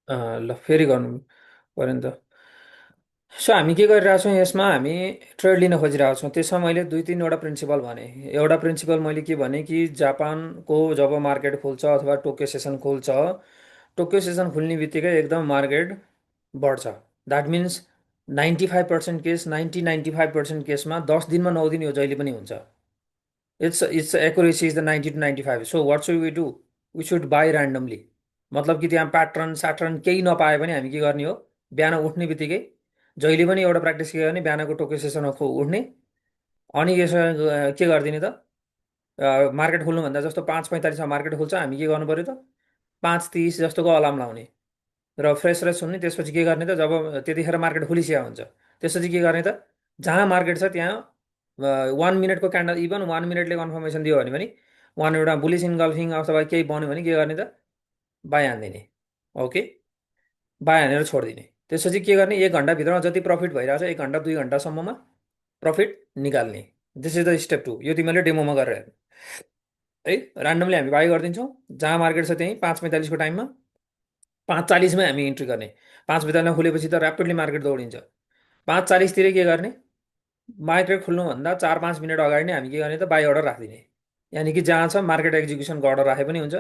ल फेरि गर्नु पऱ्यो नि त। सो हामी के गरिरहेछौँ यसमा, हामी ट्रेड लिन खोजिरहेको छौँ। त्यसमा मैले दुई तिनवटा प्रिन्सिपल भने। एउटा प्रिन्सिपल मैले के भने कि जापानको जब मार्केट खुल्छ अथवा टोकियो सेसन खुल्छ, टोकियो सेसन खुल्ने बित्तिकै एकदम मार्केट बढ्छ। द्याट मिन्स 95% केस, 90-95% केसमा 10 दिनमा 9 दिन यो जहिले पनि हुन्छ। It's accuracy is the 90 to 95। So what should we do? We should buy randomly. मतलब कि त्यहाँ प्याटर्न स्याटर्न केही नपाए पनि हामी के गर्ने हो, बिहान उठ्ने बित्तिकै जहिले पनि एउटा प्र्याक्टिस के गर्ने, बिहानको टोकियो सेसनमा उठ्ने, अनि के गरिदिने त, मार्केट खुल्नुभन्दा जस्तो 5:45मा मार्केट खुल्छ, हामी के गर्नु पऱ्यो त, 5:30 जस्तोको अलार्म लाउने र फ्रेस फ्रेस हुने। त्यसपछि के गर्ने त, जब त्यतिखेर मार्केट खुलिसकेको हुन्छ, त्यसपछि के गर्ने त, जहाँ मार्केट छ त्यहाँ 1 मिनटको क्यान्डल, इभन 1 मिनटले कन्फर्मेसन दियो भने पनि, वान एउटा बुलिस इन्गल्फिङ अथवा केही बन्यो भने के गर्ने त, बाई हानिदिने। ओके, बाई हानेर छोडिदिने। त्यसपछि के गर्ने, 1 घन्टाभित्रमा जति प्रफिट भइरहेछ 1 घन्टा 2 घन्टासम्ममा प्रफिट निकाल्ने। This is the step 2। यो तिमीले डेमोमा गरेर हेर्नु है। ऱ्यान्डमली हामी बाई गरिदिन्छौँ, जहाँ मार्केट छ त्यहीँ 5:45को टाइममा, 5:40मै हामी इन्ट्री गर्ने। 5:45मा खुलेपछि त ऱ्यापिडली मार्केट दौडिन्छ। 5:40तिर के गर्ने, मार्केट खुल्नुभन्दा 4-5 मिनट अगाडि नै हामी के गर्ने त, बाई अर्डर राखिदिने। यानि कि जहाँ छ मार्केट एक्जिक्युसनको अर्डर राखे पनि हुन्छ,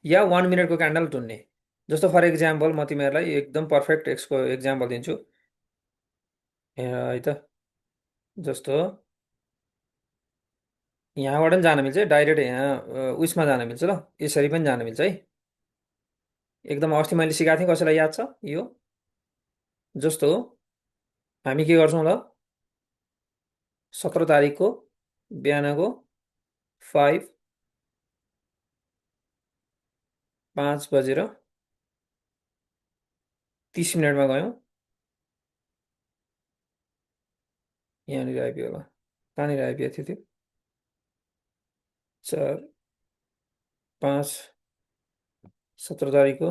या 1 मिनटको क्यान्डल टुन्ने। जस्तो फर इक्जाम्पल म तिमीहरूलाई एकदम पर्फेक्ट एक्सको इक्जाम्पल दिन्छु है त। जस्तो यहाँबाट पनि जान मिल्छ है, डाइरेक्ट यहाँ उयसमा जान मिल्छ ल, यसरी पनि जान मिल्छ है। एकदम अस्ति मैले सिकाएको थिएँ, कसैलाई याद छ यो? जस्तो हामी के गर्छौँ ल, 17 तारिकको बिहानको 5:05 गयौँ। यहाँनिर आइपुग्यो होला, कहाँनिर आइपुगेको थियो त्यो, 4-5 17 तारिकको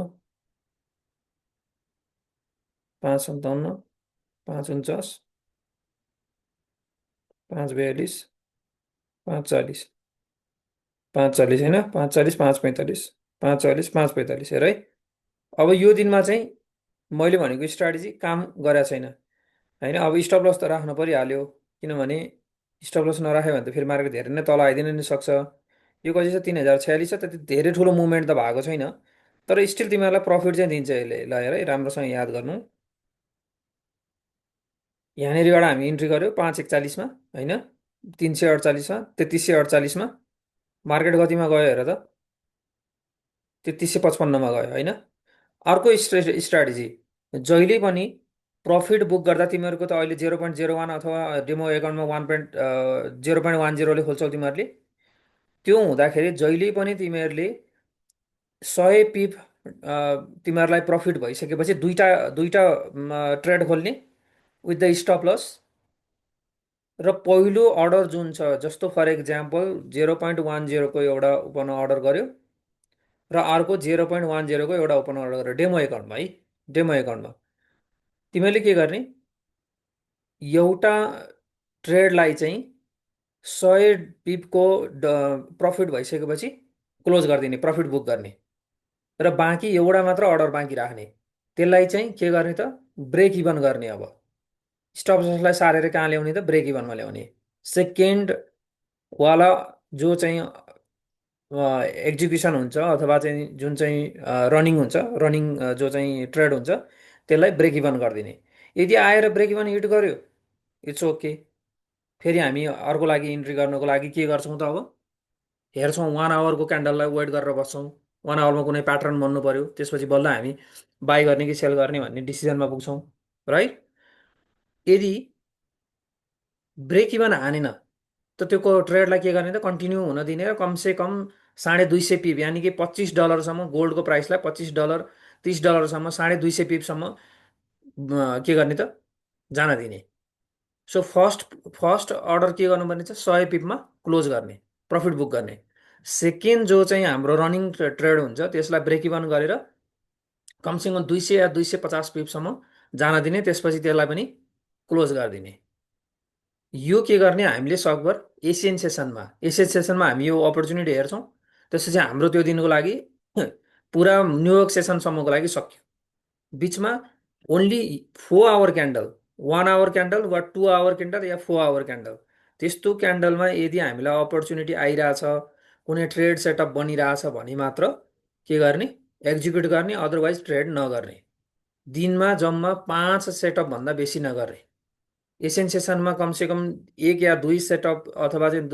5:57, 5:49, 5:42, 5:40, 5:40 होइन, 5:40, 5:45, 5:40, 5:45 हेर है। अब यो दिनमा चाहिँ मैले भनेको स्ट्राटेजी काम गरेको छैन होइन। अब स्टप लस त राख्नु परिहाल्यो, किनभने स्टप लस नराख्यो भने त फेरि मार्केट धेरै नै तल आइदिन नि सक्छ। यो कति छ, 3046 छ, त्यति धेरै ठुलो मुभमेन्ट त भएको छैन, तर स्टिल तिमीहरूलाई प्रफिट चाहिँ दिन्छ यसले। ल हेर है, राम्रोसँग याद गर्नु। यहाँनिरबाट हामी इन्ट्री गऱ्यो 5:41मा होइन, 348मा, 3348मा। मार्केट कतिमा गयो हेर त, 3355मा गयो होइन। अर्को स्ट्राटेजी, जहिले पनि प्रफिट बुक गर्दा तिमीहरूको त अहिले 0.01 अथवा डेमो एकाउन्टमा 0.10ले खोल्छौ तिमीहरूले। त्यो हुँदाखेरि जहिले पनि तिमीहरूले 100 पिप तिमीहरूलाई प्रफिट भइसकेपछि दुईटा दुईटा ट्रेड खोल्ने विथ द स्टप लस। र पहिलो अर्डर जुन छ, जस्तो फर इक्जाम्पल 0.10को एउटा ओपन अर्डर गर्यो र अर्को 0.10को एउटा ओपन अर्डर गर्यो डेमो एकाउन्टमा है। डेमो एकाउन्टमा तिमीले के गर्ने, एउटा ट्रेडलाई चाहिँ 100 पिपको प्रफिट भइसकेपछि क्लोज गरिदिने, प्रफिट बुक गर्ने, र बाँकी एउटा मात्र अर्डर बाँकी राख्ने। त्यसलाई चाहिँ के गर्ने त, ब्रेक इभन गर्ने। अब स्टप लसलाई सारेर कहाँ ल्याउने त, ब्रेक इभनमा ल्याउने। सेकेन्ड वाला जो चाहिँ एक्जिक्युसन हुन्छ अथवा चाहिँ जुन चाहिँ रनिङ हुन्छ, रनिङ जो चाहिँ ट्रेड हुन्छ, त्यसलाई ब्रेक इभन गरिदिने। यदि आएर ब्रेक इभन हिट गर्यो, इट्स ओके। फेरि हामी अर्को लागि इन्ट्री गर्नको लागि के गर्छौँ त, अब हेर्छौँ 1 आवरको क्यान्डललाई वेट गरेर बस्छौँ। 1 आवरमा कुनै प्याटर्न बन्नु पऱ्यो, त्यसपछि बल्ल हामी बाई गर्ने कि सेल गर्ने भन्ने डिसिजनमा पुग्छौँ, राइट। यदि ब्रेक इभन हानेन त त्यो ट्रेडलाई के गर्ने त, कन्टिन्यू हुन दिने र कमसे कम 250 पिप, यानि कि $25सम्म, गोल्डको प्राइसलाई $25, $30सम्म, 250 पिपसम्म के गर्ने त, जान दिने। सो फर्स्ट अर्डर के गर्नुपर्ने छ, 100 पिपमा क्लोज गर्ने, प्रफिट बुक गर्ने। सेकेन्ड जो चाहिँ हाम्रो रनिङ ट्रेड हुन्छ, त्यसलाई ब्रेक इभन गरेर कमसेकम 200 या 250 पिपसम्म जान दिने, त्यसपछि त्यसलाई पनि क्लोज गरिदिने। यो के गर्ने, हामीले सकभर एसियन सेसनमा हामी यो अपर्च्युनिटी हेर्छौँ। त्यसपछि हाम्रो त्यो दिनको लागि पुरा न्युयोर्क सेसनसम्मको लागि सक्यो। बिचमा only 4 hour candle, 1 hour candle वा 2 आवर क्यान्डल या 4 आवर क्यान्डल, त्यस्तो क्यान्डलमा यदि हामीलाई अपर्च्युनिटी आइरहेछ, कुनै ट्रेड सेटअप बनिरहेछ भने मात्र के गर्ने, एक्जिक्युट गर्ने, अदरवाइज ट्रेड नगर्ने। दिनमा जम्मा 5 सेटअपभन्दा बेसी नगर्ने। एसियन सेसनमा कमसेकम एक या दुई सेटअप अथवा चाहिँ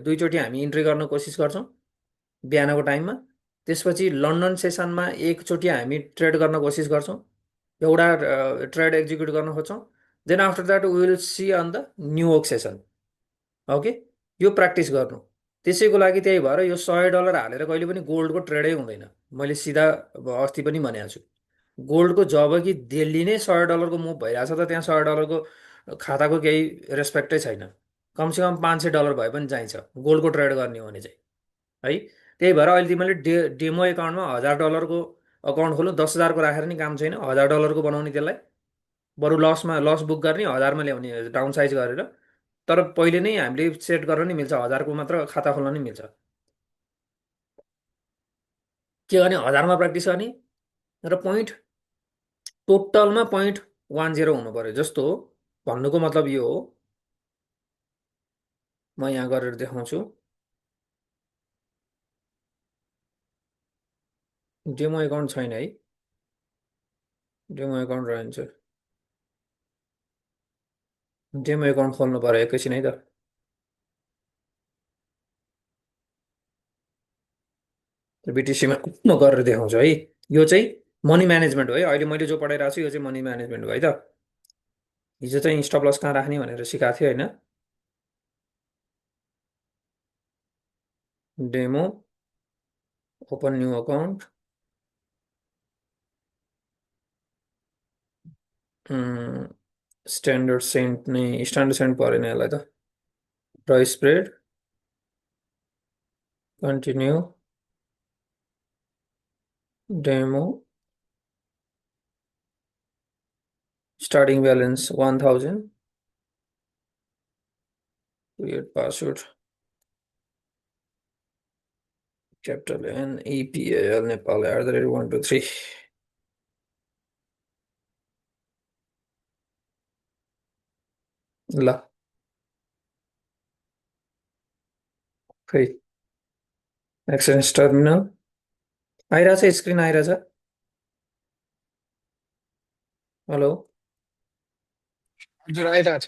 दुईचोटि हामी इन्ट्री गर्न कोसिस गर्छौँ बिहानको टाइममा। त्यसपछि लन्डन सेसनमा एकचोटि हामी ट्रेड गर्न कोसिस गर्छौँ, एउटा ट्रेड एक्जिक्युट गर्न खोज्छौँ। Then after that we will see on the New York session. Okay, यो प्र्याक्टिस गर्नु। त्यसैको लागि त्यही भएर यो $100 हालेर कहिले पनि गोल्डको ट्रेडै हुँदैन। मैले सिधा अस्ति पनि भनेको छु, गोल्डको जब कि दिल्ली नै $100को मुभ भइरहेछ त त्यहाँ $100को खाताको केही रेस्पेक्टै छैन। कमसेकम $500 भए पनि चाहिन्छ गोल्डको ट्रेड गर्ने हो भने चाहिँ, है। त्यही भएर अहिले तिमीले डेमो एकाउन्टमा $1000को अकाउन्ट खोल्नु, 10,000को राखेर नि काम छैन। $1000को बनाउने, त्यसलाई बरु लस बुक गर्ने, 1000मा ल्याउने डाउन साइज गरेर। तर पहिले नै हामीले सेट गर्न नि मिल्छ, 1000को मात्र खाता खोल्न नि मिल्छ। के गर्ने, 1000मा प्र्याक्टिस गर्ने र टोटलमा 0.10 हुनु पर्यो। जस्तो भन्नुको मतलब यो हो, म यहाँ गरेर देखाउँछु। डेमो एकाउन्ट छैन है, डेमो एकाउन्ट रहन्छ। डेमो एकाउन्ट खोल्नु पर्यो एकैछिन है त। बिटिसीमा म गरेर देखाउँछु है। यो चाहिँ मनी म्यानेजमेन्ट हो है, अहिले मैले जो पढाइरहेको छु यो चाहिँ मनी म्यानेजमेन्ट हो है त। हिजो चाहिँ स्टप लस कहाँ राख्ने भनेर सिकाएको थियो होइन। Demo, open new account, standard cent नै, स्ट्यान्डर्ड सेन्ट परेन यसलाई त। र spread, continue, demo, starting balance 1000, create password, capital N EPL Nepal @123। ल खै, एक्सचेन्ज टर्मिनल आइरहेछ, स्क्रिन आइरहेछ। हेलो। हजुर आइरहेछ।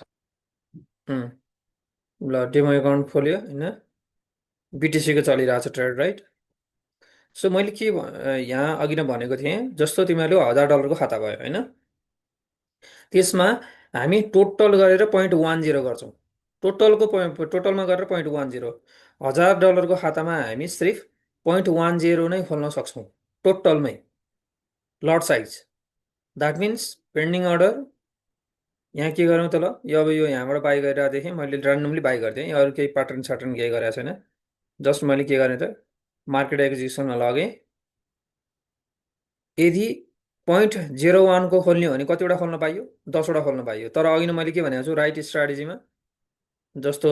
उम्, ल डेमो एकाउन्ट खोल्यो होइन, बिटिसीको चलिरहेछ ट्रेड, राइट। सो मैले यहाँ अघि नै भनेको थिएँ, जस्तो तिमीहरूले $1000को खाता भयो होइन, त्यसमा हामी टोटल गरेर 0.10 गर्छौँ। टोटलमा गरेर 0.10। $1000को खातामा हामी सिर्फ 0.10 नै खोल्न सक्छौँ टोटलमै, lot size. That means pending order यहाँ के गरौँ त, ल यो यहाँबाट बाई गरिरहेको थिएँ, मैले ऱ्यान्डमली बाई गरिदिएँ, अरू केही प्याटर्न स्याटर्न केही गरेको छैन। जस्ट मैले के गरेँ त, मार्केट एक्जिक्युसनमा लगेँ। यदि 0.01को खोल्ने हो भने कतिवटा खोल्न पाइयो, 10वटा खोल्न पाइयो। तर अघि नै मैले के भनेको छु, राइट स्ट्राटेजीमा जस्तो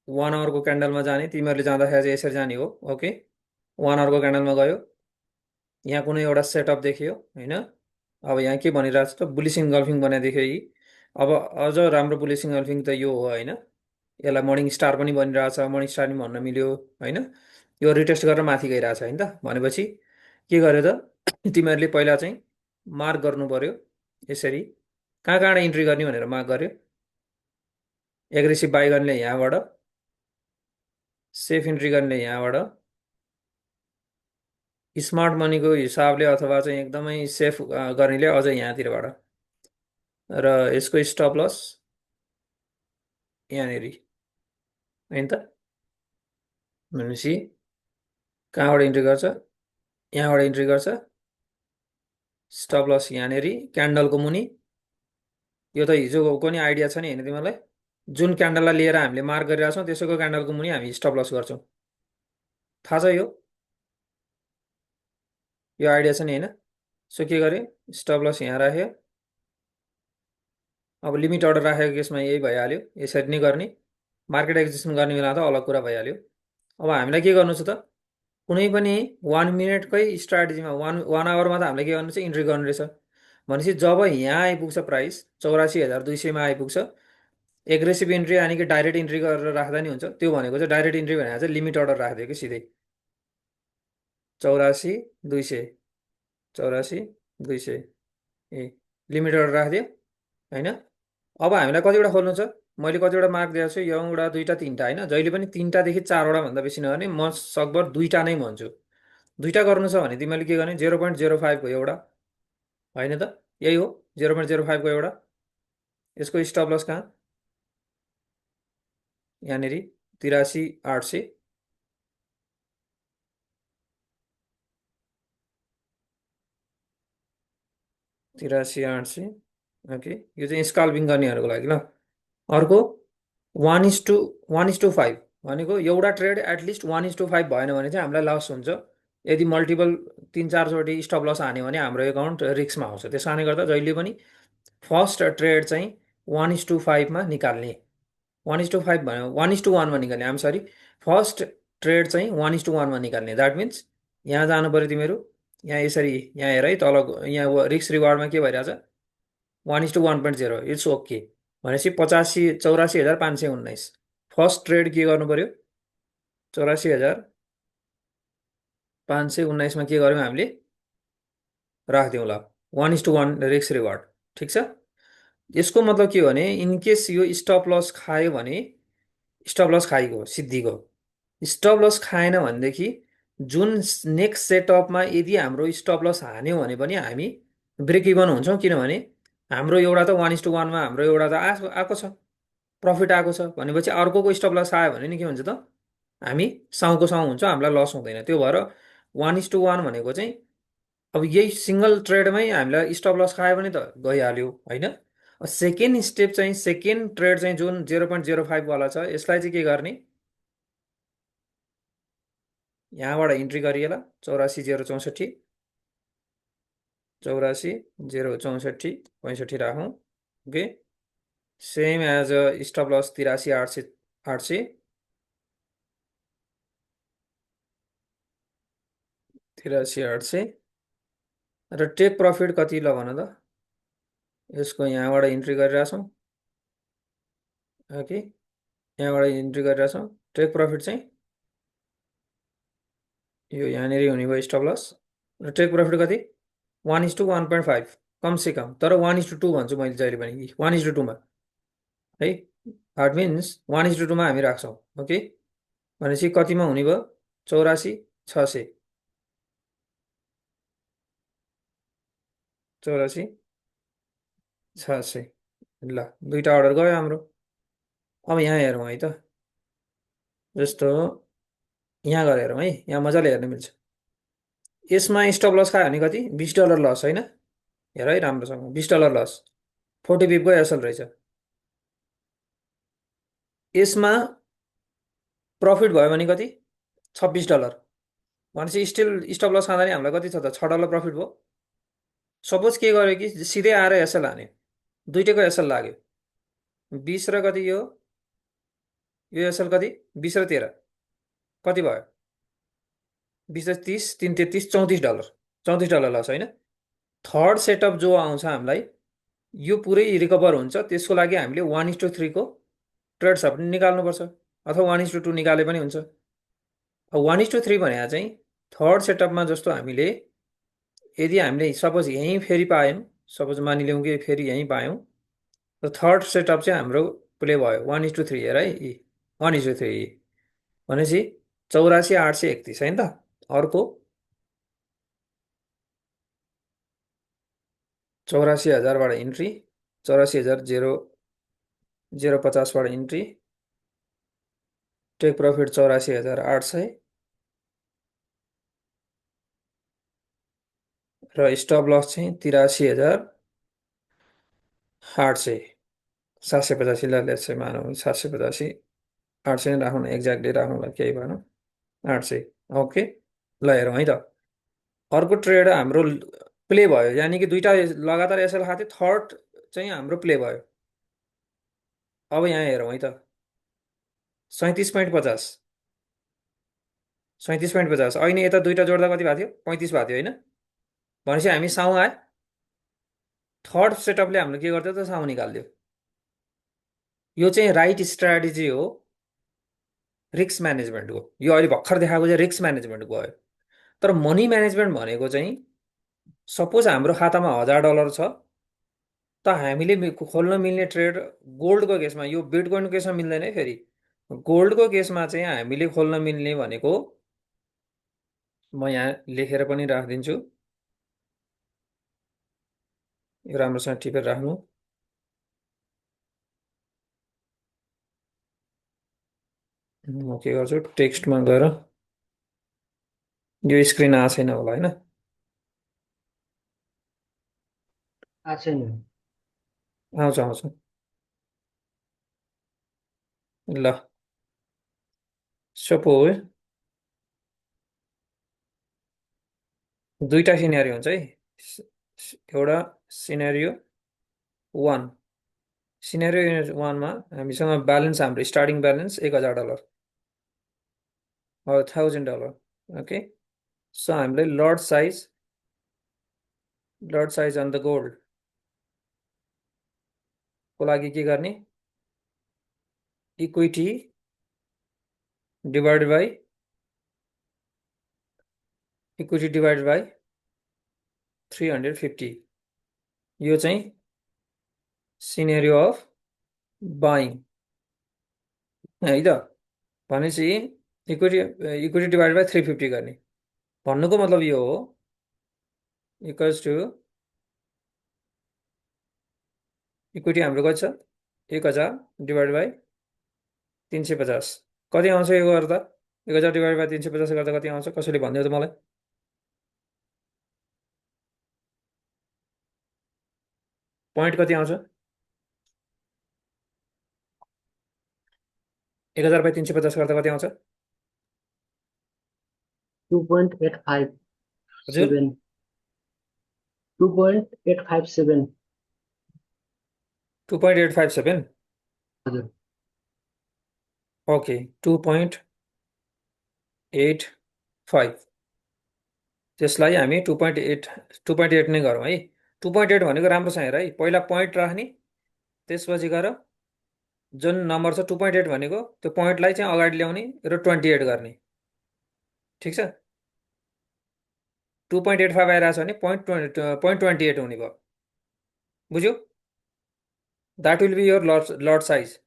1 आवरको क्यान्डलमा जाने, तिमीहरूले जाँदाखेरि चाहिँ यसरी जाने हो। ओके, 1 आवरको क्यान्डलमा गयो, यहाँ कुनै एउटा सेटअप देखियो होइन। अब यहाँ के भनिरहेको छ त, बुलिस इन्गल्फिङ बनाइ देख्यो यी। अब अझ राम्रो बुलिस इन्गल्फिङ त यो हो होइन, यसलाई मर्निङ स्टार पनि बनिरहेछ, मर्निङ स्टार पनि भन्न मिल्यो होइन। यो रिटेस्ट गरेर माथि गइरहेछ होइन त। भनेपछि के गर्यो त, तिमीहरूले पहिला चाहिँ मार्क गर्नु पर्यो यसरी, कहाँ कहाँ इन्ट्री गर्ने भनेर मार्क गर्यो। एग्रेसिभ बाई गर्नेले यहाँबाट, सेफ इन्ट्री गर्नेले यहाँबाट, स्मार्ट मनीको हिसाबले अथवा चाहिँ एकदमै सेफ गर्नेले अझ यहाँतिरबाट। र यसको स्टप लस यहाँनिर होइन त। भनेपछि कहाँबाट इन्ट्री गर्छ, यहाँबाट इन्ट्री गर्छ, स्टप लस यहाँनिर क्यान्डलको मुनि। यो त हिजोको नि आइडिया छ नि होइन तिमीलाई, जुन क्यान्डललाई लिएर हामीले मार्क गरिरहेछौँ त्यसैको क्यान्डलको मुनि हामी स्टप लस गर्छौँ, थाहा छ यो आइडिया छ नि होइन। सो के गरेँ, स्टप लस यहाँ राख्यो। अब लिमिट अर्डर राखेको केसमा यही भइहाल्यो, यसरी नै गर्ने। मार्केट एक्जिक्युसन गर्ने बेला त अलग कुरा भइहाल्यो। अब हामीलाई के गर्नु छ त, कुनै पनि 1 मिनटकै स्ट्राटेजीमा, वान आवरमा त हामीलाई के गर्नु छ, इन्ट्री गर्नु रहेछ। भनेपछि जब यहाँ आइपुग्छ प्राइस 84,200मा आइपुग्छ, एग्रेसिभ इन्ट्री यानि कि डाइरेक्ट इन्ट्री गरेर राख्दा नि हुन्छ। त्यो भनेको चाहिँ डाइरेक्ट इन्ट्री भनेको चाहिँ लिमिट अर्डर राखिदियो कि सिधै 84,200, 84,200 ए लिमिट अर्डर राखिदियो होइन। अब हामीलाई कतिवटा खोल्नु छ, मैले कतिवटा मार्क दिएको छु, एउटा दुईवटा तिनवटा होइन, जहिले पनि तिनवटादेखि चारवटा भन्दा बेसी नगर्ने, म सकभर दुईवटा नै भन्छु। दुईवटा गर्नु छ भने तिमीले के गर्ने, 0.05को एउटा होइन त, यही हो 0.05को एउटा, यसको स्टप लस कहाँ, यहाँनिर 83,800, 83,800 ओके। यो चाहिँ स्काल्पिङ गर्नेहरूको लागि ल। अर्को 1:1:5 भनेको एउटा ट्रेड एटलिस्ट 1:5 भएन भने चाहिँ हामीलाई लस हुन्छ। यदि मल्टिपल तिन चारचोटि स्टप लस हान्यो भने हाम्रो एकाउन्ट रिस्कमा आउँछ। त्यस कारणले गर्दा जहिले पनि फर्स्ट ट्रेड चाहिँ 1:5मा निकाल्ने, 1:5 भयो 1:1मा निकाल्ने, आम सरी, फर्स्ट ट्रेड चाहिँ 1:1मा निकाल्ने। द्याट मिन्स यहाँ जानु पऱ्यो तिमीहरू, यहाँ यसरी, यहाँ हेर है तल, यहाँ रिस्क रिवार्डमा के भइरहेछ, 1:1.0, इट्स ओके। भनेपछि 84,519 फर्स्ट ट्रेड के गर्नु पर्यो, 84,519मा के गर्यौँ हामीले, राखिदिउँ ल, 1:1 रिस्क रिवार्ड। ठिक छ। यसको मतलब के हो भने इनकेस यो स्टप लस खायो भने, स्टप लस खाइगयो सिद्धिको, स्टप लस खाएन भनेदेखि जुन नेक्स्ट सेटअपमा यदि हाम्रो स्टप लस हान्यो भने पनि हामी ब्रेक इभन हुन्छौँ। किनभने हाम्रो एउटा त 1:1मा हाम्रो एउटा त आएको छ, प्रफिट आएको छ भनेपछि अर्कोको स्टप लस आयो भने नि के हुन्छ त, हामी साउको साउ हुन्छ, हामीलाई लस हुँदैन। त्यो भएर 1:1 भनेको चाहिँ अब यही सिङ्गल ट्रेडमै हामीलाई स्टप लस खायो भने त गइहाल्यो होइन। सेकेन्ड स्टेप चाहिँ, सेकेन्ड ट्रेड चाहिँ जुन 0.05वाला छ, यसलाई चाहिँ के गर्ने, यहाँबाट इन्ट्री गरिएला 84,064, 84,064, 65 okay. Same as stop loss 83,800, 800, 83,800 र टेक प्रफिट कति ल भन त, यसको यहाँबाट इन्ट्री गरिरहेछौँ ओके, यहाँबाट इन्ट्री गरिरहेछौँ। टेक प्रफिट चाहिँ यो यहाँनिर हुने भयो स्टप लस, र टेक प्रफिट कति, 1:1.5 कमसे कम, तर 1:2 भन्छु मैले जहिले पनि, 1:2मा है। द्याट मिन्स 1:2मा हामी राख्छौँ ओके। भनेपछि कतिमा हुने भयो, 84,600, 84,600 ल, दुईवटा अर्डर गयो हाम्रो। अब यहाँ हेरौँ है त, जस्तो यहाँ गएर हेरौँ है, यहाँ मजाले हेर्न मिल्छ। यसमा स्टप लस खायो भने कति, $20 लस होइन, हेर है राम्रोसँग, $20 लस, 40 पिपको एसल रहेछ। यसमा प्रफिट भयो भने कति, $26, भनेपछि स्टिल स्टप लस खाँदा नि हामीलाई कति छ त, $6 प्रफिट भयो। सपोज के गर्यो कि सिधै आएर एसल हान्यो, दुइटैको एसल लाग्यो, 20 र कति, यो एसल कति, 20 र 13 कति भयो, 20 र 30, 3 33, $34, $34 लस होइन। थर्ड सेटअप जो आउँछ हामीलाई, यो पुरै रिकभर हुन्छ, त्यसको लागि हामीले 1:3को ट्रेड्स पनि निकाल्नुपर्छ, अथवा 1:2 निकाले पनि हुन्छ। 1:3 भनेको चाहिँ थर्ड सेटअपमा जस्तो हामीले, यदि हामीले सपोज यहीँ फेरि पायौँ, सपोज मानिलिउँ कि फेरि यहीँ पायौँ, र थर्ड सेटअप चाहिँ हाम्रो प्ले भयो 1:3, हेर है, 1:3 भनेपछि 84,831 होइन त। अर्को 84,000बाट इन्ट्री, 84,050बाट इन्ट्री, टेक प्रफिट 84,800 र स्टप लस चाहिँ 83,800, 785 लेट्स चाहिँ मानौँ, 785, 800 नै राखौँ न, एक्ज्याक्टली राखौँ ल, केही भएन, 800 ओके। ल हेरौँ है त, अर्को ट्रेड हाम्रो प्ले भयो, यानि कि दुईवटा लगातार एसएल खाएको थियो, थर्ड चाहिँ हाम्रो प्ले भयो। अब यहाँ हेरौँ है त, 37.50, 37.50, अहिले यता दुईवटा जोड्दा कति भएको थियो, 35 भएको थियो होइन। भनेपछि हामी साउ आयो, थर्ड सेटअपले हाम्रो के गर्थ्यो त सामु निकाल्थ्यो। यो चाहिँ राइट स्ट्राटेजी हो रिस्क म्यानेजमेन्टको। यो अहिले भर्खर देखाएको चाहिँ रिस्क म्यानेजमेन्टको भयो। तर मनी म्यानेजमेन्ट भनेको चाहिँ सपोज हाम्रो खातामा $1000 छ, त हामीले खोल्न मिल्ने ट्रेड गोल्डको केसमा, यो बिटकोइनको केसमा मिल्दैन है फेरि। गोल्डको केसमा चाहिँ हामीले खोल्न मिल्ने भनेको, म यहाँ लेखेर पनि राखिदिन्छु, यो राम्रोसँग टिपेर राख्नु। म के गर्छु, टेक्स्टमा गएर, यो स्क्रिन आएको छैन होला होइन? आएको छैन। आउँछ आउँछ। ल सपोज दुईटा सिनेरियो हुन्छ है। एउटा सिनेरियो वान, सिनेरियो वानमा हामीसँग ब्यालेन्स, हाम्रो स्टार्टिङ ब्यालेन्स $1000, $1000। ओके, सो हामीलाई lot size on the gold को लागि के गर्ने, इक्विटी डिभाइड बाई 350। यो चाहिँ सिनेरियो अफ बाइङ है त। भनेपछि इक्विटी इक्विटी डिभाइड बाई 350 गर्ने भन्नुको मतलब यो हो, इक्वल्स टु इक्विटी हाम्रो कति छ, 1000 डिभाइड बाई 350। कति आउँछ यो गर्दा, 1000 डिभाइड बाई 350 गर्दा कति आउँछ, कसैले भनिदियो त मलाई? पोइन्ट कति आउँछ? 1000 बाई 350 गर्दा कति आउँछ? 2.857। हजुर 2.857। 2.857। हजुर। ओके, 2.85। त्यसलाई हामी 2.8 नै गरौँ है। 2.8 भनेको राम्रोसँग हेर है, पहिला पोइन्ट राख्ने, त्यसपछि गएर जुन नम्बर छ 2.8 भनेको त्यो पोइन्टलाई चाहिँ अगाडि ल्याउने र 28 गर्ने, ठिक छ। 2.85 आइरहेको छ भने पोइन्ट 28 हुने भयो, बुझ्यो? That will be your lot size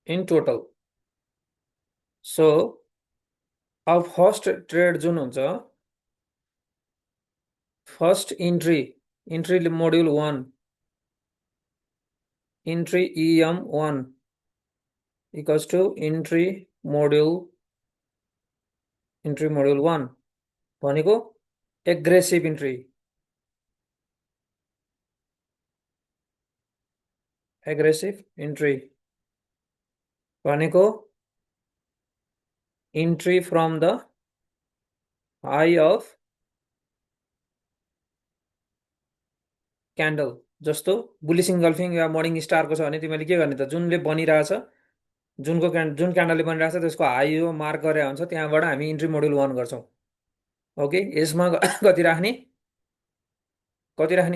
in total. So अब फर्स्ट ट्रेड जुन हुन्छ, first entry module 1, entry EM1 equals to entry module 1 भनेको एग्रेसिभ इन्ट्री, भनेको entry from the high of candle. जस्तो बुलिस इन्गल्फिङ या मर्निङ स्टारको छ भने तिमीले के गर्ने त, जुनले बनिरहेछ, जुन क्यान्डलले बनिरहेछ त्यसको हाई यो मार्क गरेर हुन्छ, त्यहाँबाट हामी इन्ट्री मोड्युल 1 गर्छौँ। ओके, यसमा कति राख्ने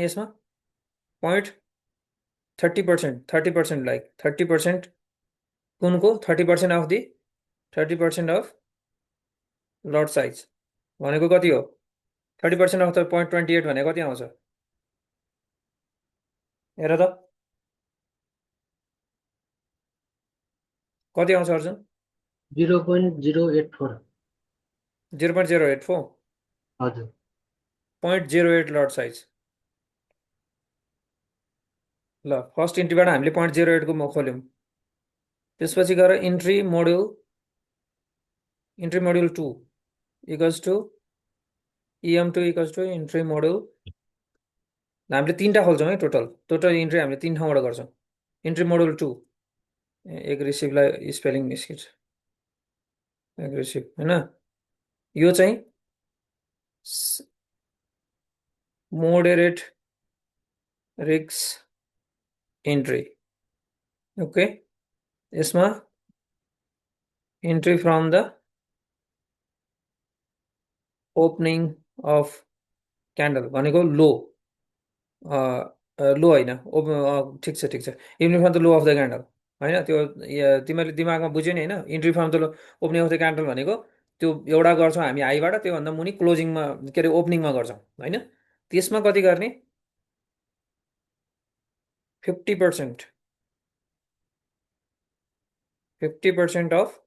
यसमा point 30%, like 30%, कुनको 30% of the 30% of lot size भनेको कति हो, 30% अफ द 0.28 भनेको कति आउँछ, हेर त कति आउँछ अर्जुन? 0.084। 0.084, हजुर। 0.08 लट साइज। ल फर्स्ट इन्ट्रीबाट हामीले 0.08 को खोल्यौँ, त्यसपछि गएर entry module 2 equals to EM2 equals to entry module, हामीले 3टा खोल्छौँ है, टोटल इन्ट्री हामीले 3 ठाउँबाट गर्छौँ। इन्ट्री मोड्युल 2, एग्रेसिभलाई स्पेलिङ मिस्किट, एग्रेसिभ होइन, यो चाहिँ मोडरेट रिस्क इन्ट्री। ओके, यसमा entry from the opening of candle भनेको लो, लो होइन, ठिक छ ठिक छ। Evening from the low of the candle होइन, त्यो तिमीहरूले दिमागमा बुझ्यो नि होइन, entry from the low, opening of the candle भनेको त्यो एउटा गर्छौँ हामी हाईबाट, त्योभन्दा मुनि क्लोजिङमा के अरे ओपनिङमा गर्छौँ होइन। त्यसमा कति गर्ने? 50%, 50% of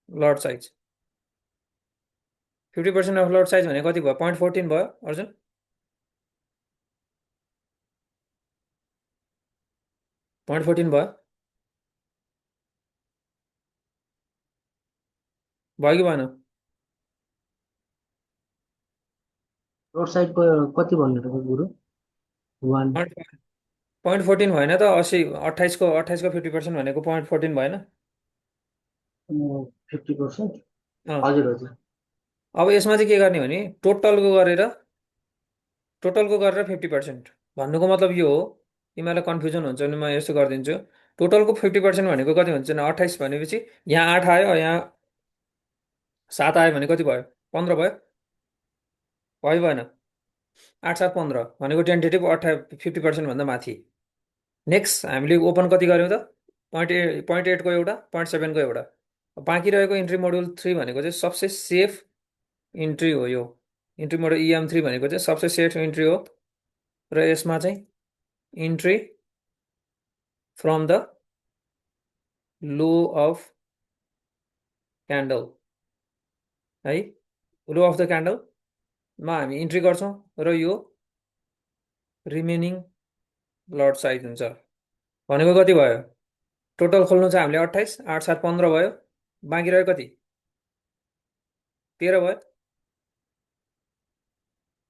lot size. 50% of lot size भने कति भयो? 0.14 भयो अर्जुन? 0.14 भयो? भयो कि भएन? रोड साइडको कति भन्नु त गुरु? वान 0.14 भएन त? 80, 28को 50% भनेको 0.14 भएन? 50%? अँ। हजुर हजुर। अब यसमा चाहिँ के गर्ने भने टोटलको गरेर 50%। भन्नुको मतलब यो हो, तिमीहरूलाई कन्फ्युजन हुन्छ भने म यस्तो गरिदिन्छु। टोटलको 50% भनेको कति हुन्छ भने 28 भनेपछि यहाँ 8 आयो, यहाँ 7 आयो भने कति भयो? 15 भयो? भयो भएन? 8 7 15 भनेको टेन्टेटिभ 50% भन्दा माथि। नेक्स्ट हामीले ओपन कति गऱ्यौँ त? 0.8को एउटा, 0.7को एउटा। बाँकी रहेको इन्ट्री मोड्युल 3 भनेको चाहिँ सबसे सेफ इन्ट्री हो यो। इन्ट्री मोड्युल EM3 भनेको चाहिँ सबसे सेफ इन्ट्री हो, र यसमा चाहिँ entry from the low of candle है, लो अफ द क्यान्डलमा हामी इन्ट्री गर्छौँ, र यो रिमेनिङ लट साइज हुन्छ। भनेको कति भयो? टोटल खोल्नु छ हामीले 28, 8 7 15 भयो, बाँकी रह्यो कति? 13 भयो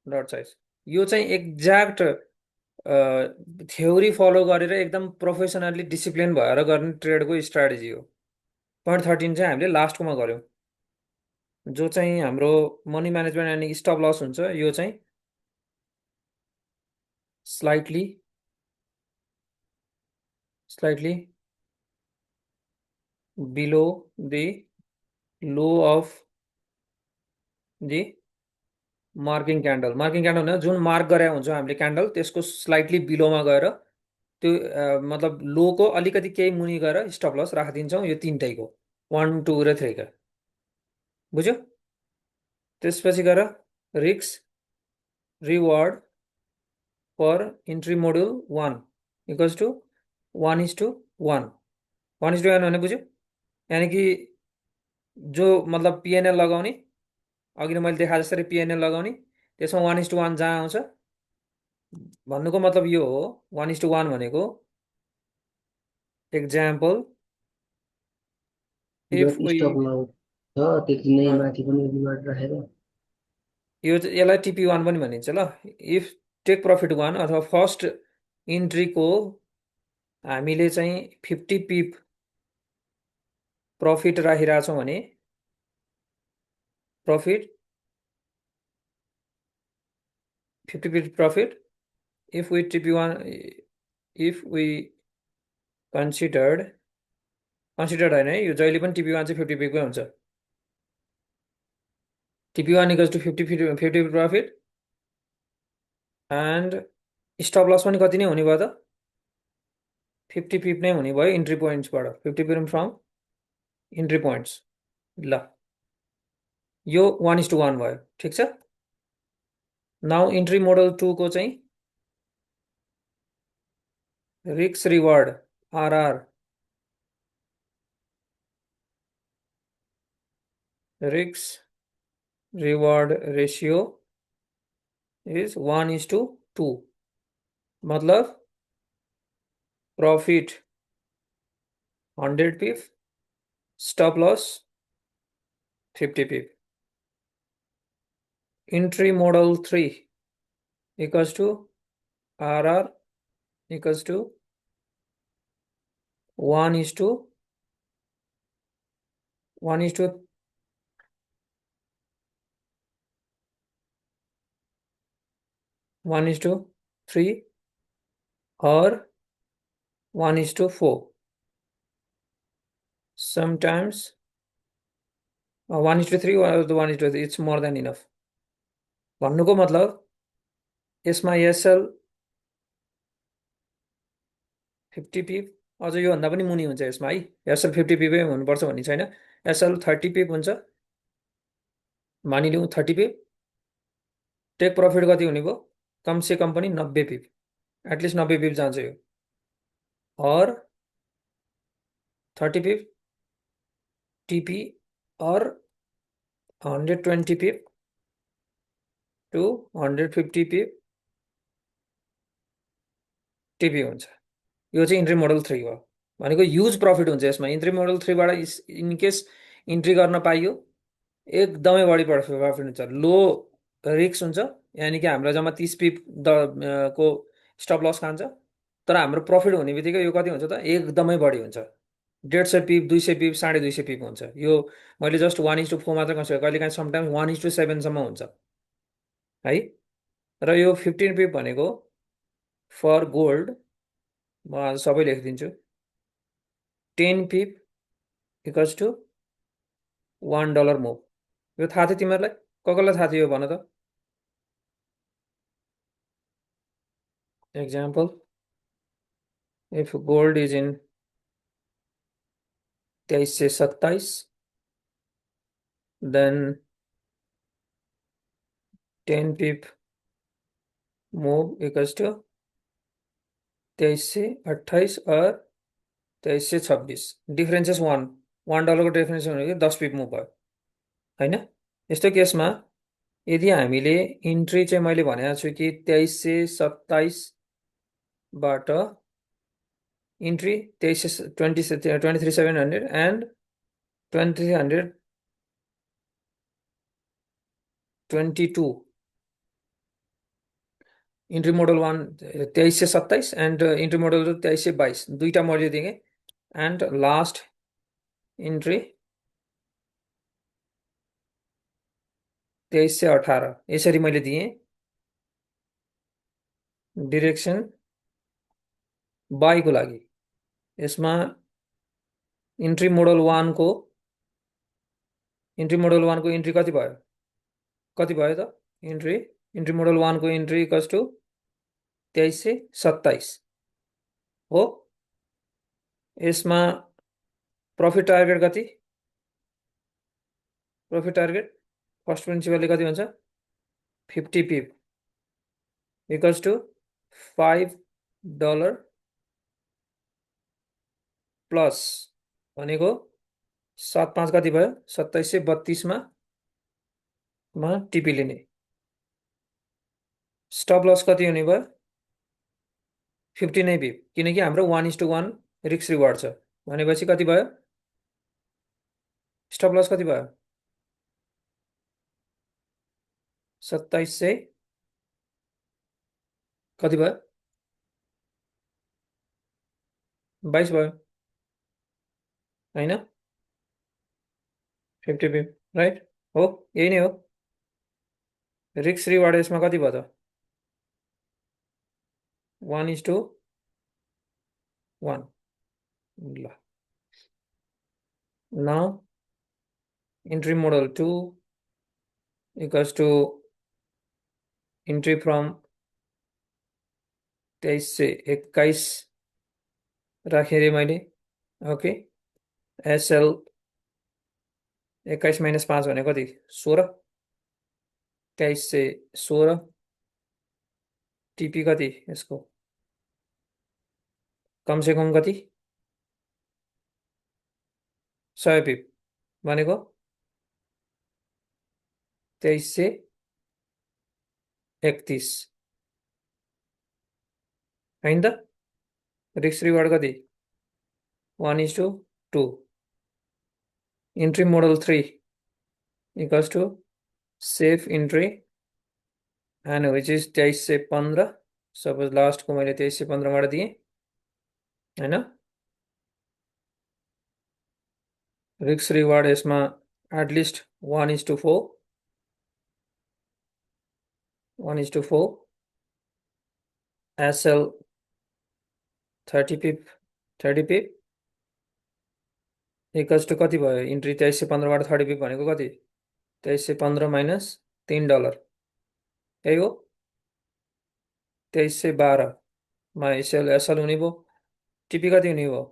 लट साइज। यो चाहिँ एक्ज्याक्ट थ्योरी फलो गरेर एकदम प्रोफेसनल्ली डिसिप्लिन भएर गर्ने ट्रेडको स्ट्राटेजी हो। 0.13 चाहिँ हामीले लास्टकोमा गऱ्यौँ, जो चाहिँ हाम्रो money management and stop loss हुन्छ। यो चाहिँ slightly slightly below the low of the marking candle भने जुन मार्क गरे हुन्छ हामीले क्यान्डल, त्यसको स्लाइटली बिलोमा गएर त्यो मतलब लोको अलिकति केही मुनि गएर स्टप लस राखिदिन्छौँ। यो तिनटैको 1 2 र 3 का, बुझ्यो? त्यसपछि गएर रिक्स reward per entry module 1 equals to 1:1। 1:1 भने बुझ्यो? यानि कि जो मतलब पिएनएल लगाउने, अघि नै मैले देखा जसरी पिएनएल लगाउने, त्यसमा 1:1 जहाँ आउँछ, भन्नुको मतलब यो हो। 1:1 भनेको एक्जाम्पल, इफ जति वी स्टक लङ छ त्यति नै माथि पनि रिवार्ड राखेर। यसलाई TP1 पनि भनिन्छ ल। इफ टेक प्रफिट 1 अथवा फर्स्ट इन्ट्रीको हामीले चाहिँ 50 पिप प्रफिट राखिरहेछौँ भने, profit 50 pip profit, if we TP1, if we considered होइन है, यो जहिले पनि TP1 चाहिँ 50 पिपकै हुन्छ। TP1 equals to 50 profit, and stop loss पनि कति नै हुने भयो त? 50 पिप नै हुने भयो इन्ट्री पोइन्ट्सबाट, 50 पिप फ्रम इन्ट्री पोइन्ट्स। ल, यो 1:1 भयो, ठिक छ। नाउ इन्ट्री मोडल 2 को चाहिँ रिक्स रिवार्ड RR, रिक्स रिवार्ड रेशियो इज 1:2। मतलब profit 100 pip, stop loss 50 pip. Entry model 3 equals to RR equals to 1:1:1:3 or 1:4। sometimes 1:3 or the 1:3, it's more than enough। भन्नुको मतलब यसमा एसएल 50 पिप, अझ योभन्दा पनि मुनि हुन्छ यसमा है। एसएल 50 पिपै हुनुपर्छ भन्ने छैन। एसएल 30 पिप हुन्छ, मानिलिउँ 30 पिप। टेक प्रफिट कति हुने भयो? कम से कम पनि 90 पिप, एटलिस्ट 90 पिप जान्छ यो। और 30 पिप टिपी, और 120 पिप टु 150 पिप टिपी हुन्छ। यो चाहिँ इन्ट्री मोडल 3 हो। भनेको ह्युज प्रफिट हुन्छ यसमा। इन्ट्री मोडल 3बाट इनकेस इन्ट्री गर्न पाइयो, एकदमै बढी प्रफिट हुन्छ। लो रिक्स हुन्छ, यानि कि हाम्रो जम्मा 30 पिप को स्टप लस खान्छ। तर हाम्रो प्रफिट हुने बित्तिकै यो कति हुन्छ त? एकदमै बढी हुन्छ। 150 पिप, 200 पिप, 250 पिप हुन्छ यो। मैले जस्ट 1:4 मात्र कन्सिडर, कहिलेकाहीँ समटाइम्स 1:7सम्म हुन्छ है। र यो 15 पिप भनेको फर गोल्ड, म आज सबै लेखिदिन्छु। 10 पिप इक्वल्स टु $1 मुभ। यो थाहा थियो तिमीहरूलाई? कसलाई थाहा थियो यो भन त? Example, if gold is in 2327, then 10 pip move equals two 2328 और 2326। डिफरेन्सेस वान डलरको डिफरेन्स भनेको 10 पिप मुभ भयो होइन। यस्तो केसमा यदि हामीले इन्ट्री चाहिँ मैले भनेको छु कि 2327बाट entry 23,700 and 2322 entry model 1 2327 and entry model 2 2322, दुईटा मैले दिएँ। एन्ड लास्ट इन्ट्री 2318, यसरी मैले दिएँ। डिरेक्सन बाईको लागि यसमा इन्ट्री मोडल 1 को इन्ट्री कति भयो? कति भयो त? इन्ट्री मोडल 1 को इन्ट्री इक्वल्स टु 2327 हो। यसमा प्रफिट टार्गेट कति? प्रफिट टार्गेट फर्स्ट प्रिन्सिपलले कति भन्छ? 50 पिप इक्वल्स टु $5 प्लस भनेको 7 5 कति भयो? 2732मा टिपी लिने। स्टप लस कति हुने भयो? 15 पिप, किनकि हाम्रो 1:1 रिक्स रिवार्ड छ भनेपछि कति भयो? स्टप लस कति भयो? 2700 कति भयो? 22 भयो होइन। 50 पिप राइट हो, यही नै हो। रिक्स रिवार्ड यसमा कति भयो त? 1:1। ल, now entry model 2 equals to entry from 2321 राखेँ अरे मैले। ओके, एसएल 21 - 5 भनेको कति? 16। 2316 टिपी कति यसको? कम से कम कति? 100 पिप भनेको 2331 होइन त? रिक्स रिवार्ड कति? 1:2। Entry model 3 equals to safe entry and which is 2315। Suppose लास्टको मैले 2315बाट दिएँ होइन। रिक्स रिवार्ड यसमा एटलिस्ट 1:4, 1:4। एसएल 30 पिप, 30 पिप इक्वल्स टु कति भयो? इन्ट्री 2315बाट 30 पिप भनेको कति? 2315 माइनस $3 यही हो। 2312 मा एसएल हुने भयो। टिपी कति हुने भयो?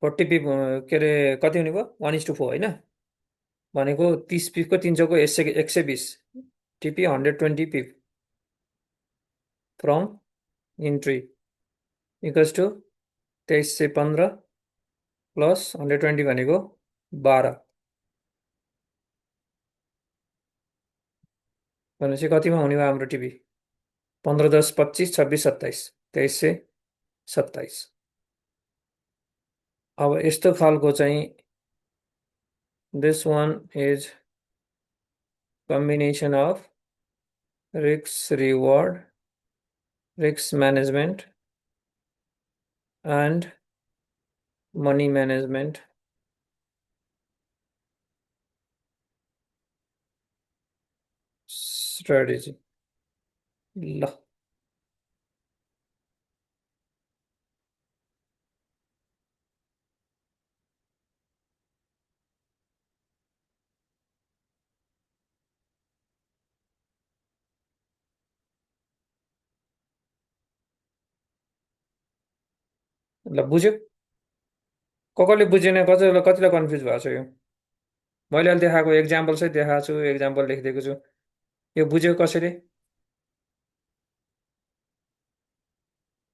40 पिप के अरे कति हुने भयो? 1:4 होइन? भनेको 30 पिपको 300को 120। TP 120 pip from entry equals to 2315 plus 120 भनेको 12 भनेपछि कतिमा हुने भयो हाम्रो टिपी? 15 10 25 26 27 2327। अब यस्तो खालको चाहिँ this one is combination of risk reward, risk management and money management strategy. ल ल बुझ्यो? कसले बुझेन, कतिलाई कतिलाई कन्फ्युज भएको छ यो? मैले अहिले देखाएको एक्जाम्पल चाहिँ देखाएको छु, एक्जाम्पल लेखिदिएको छु। यो बुझ्यो कसैले?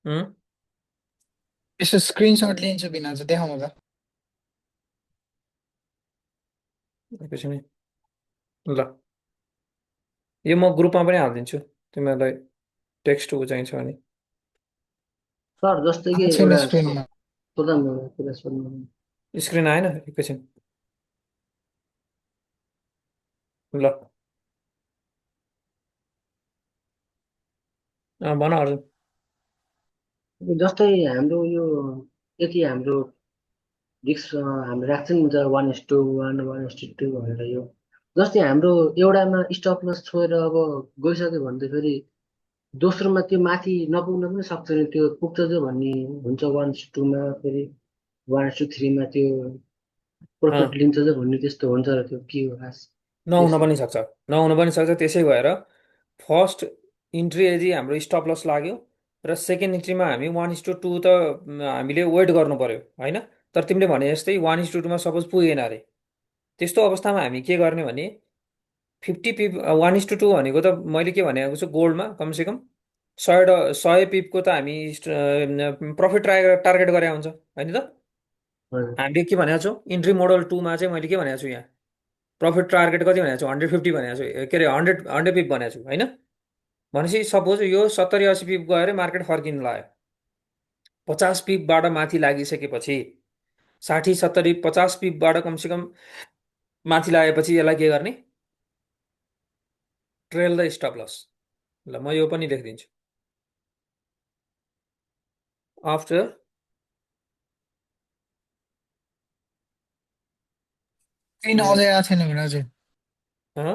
उम्? यसो स्क्रिनसट लिन्छु बिना चाहिँ देखाउनु त। एकैछिन है। ल यो म ग्रुपमा पनि हालिदिन्छु तिमीहरूलाई, टेक्स्ट चाहिन्छ भने। सर जस्तै कि आएको छैन एउटा स्क्रिनमा। सोध्दा न कुरा सोध्नु। स्क्रिन आएन? एकैछिन। ल भन अर्जुन। जस्तै हाम्रो यो यति हाम्रो रिक्स हाम्रो राख्छ नि त 1:1 1:2 भनेर यो जस्तै हाम्रो एउटामा स्टप लस छोएर अब गइसक्यो भने त फेरि दोस्रोमा त्यो माथि नपुग्न पनि सक्छ नि, त्यो पुग्छ जो भन्ने हुन्छ 1:2मा, फेरि 1:3मा त्यो अँ, प्रफिट लिन्छ जो भन्ने त्यस्तो हुन्छ र त्यो के हो खास नहुन त्यसको? पनि सक्छ। नहुन पनि सक्छ। त्यसै भएर फर्स्ट इन्ट्री यदि हाम्रो स्टप लस लाग्यो र सेकेन्ड इन्ट्रीमा हामी 1:2 त हामीले वेट गर्नु पर्यो होइन? तर तिमीले भने जस्तै 1:2मा सपोज पुगेन अरे, त्यस्तो अवस्थामा हामी के गर्ने भने 50 पिप 1:2 भनेको त मैले के भनेको छु, गोल्डमा कमसेकम 100 पिपको त हामी प्रफिट टार्गेट गरे हुन्छ होइन त? हजुर हामीले के भनेको छौँ, इन्ट्री मोडल 2मा चाहिँ मैले के भनेको छु यहाँ, प्रफिट टार्गेट कति भनेको छु? 150 भनेको छु, के अरे 100 पिप भनेको छु होइन? भनेपछि सपोज यो 70 80 पिप गएर मार्केट फर्किनु लाग्यो, 50 पिपबाट माथि लागिसकेपछि, 60 70 50 पिपबाट कमसेकम माथि लागेपछि यसलाई के गर्ने? Trail the stop loss. ल म यो पनि लेखिदिन्छु। आफ्टर स्क्रिन अझै आएको छैन भने अझै अहिले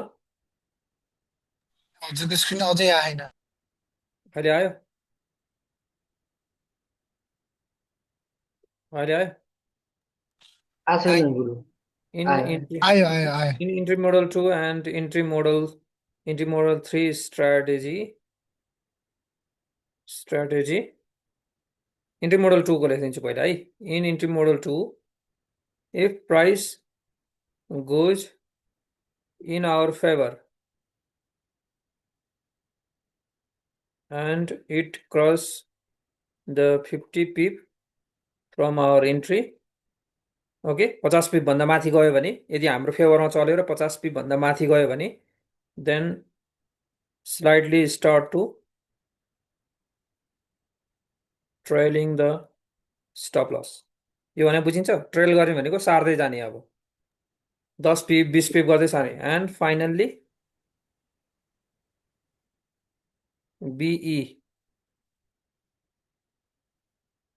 हजुरको स्क्रिन अझै आएन। आयो? अहिले आयो? आएको आयो छैन गुरु। इन आयो इन्ट्री आयो आयो आयो। In entry model 2 and entry model 3 strategy entry model 2 को लेखिदिन्छु पहिला है। In entry model 2, if price goes in our favor and it cross the 50 pip from our entry, okay 50 पिप भन्दा माथि गयो भने, यदि हाम्रो फेभरमा चल्यो र 50 पिप भन्दा माथि गयो भने, then slightly start to trailing the stop loss. यो भने बुझिन्छ? ट्रेल गर्ने भनेको सार्दै जाने, अब 10 पिप 20 पिप गर्दै सार्ने। And finally BE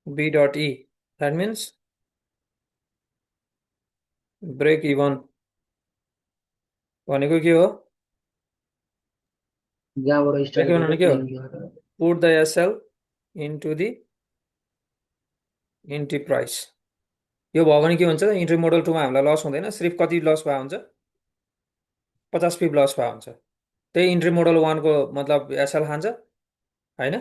B dot E, that means break even भनेको के हो? जहाँबाट ब्रेक स्टार्ट इभन गरेर भने के हो? त्यहीँ गएर put the SL into the entry price. यो भयो भने के हुन्छ? इन्ट्री मोडल 2मा हामीलाई लस हुँदैन, सिर्फ कति लस भएको हुन्छ? 50 पिप लस भएको हुन्छ। त्यही इन्ट्री मोडल वानको मतलब एसएल खान्छ होइन।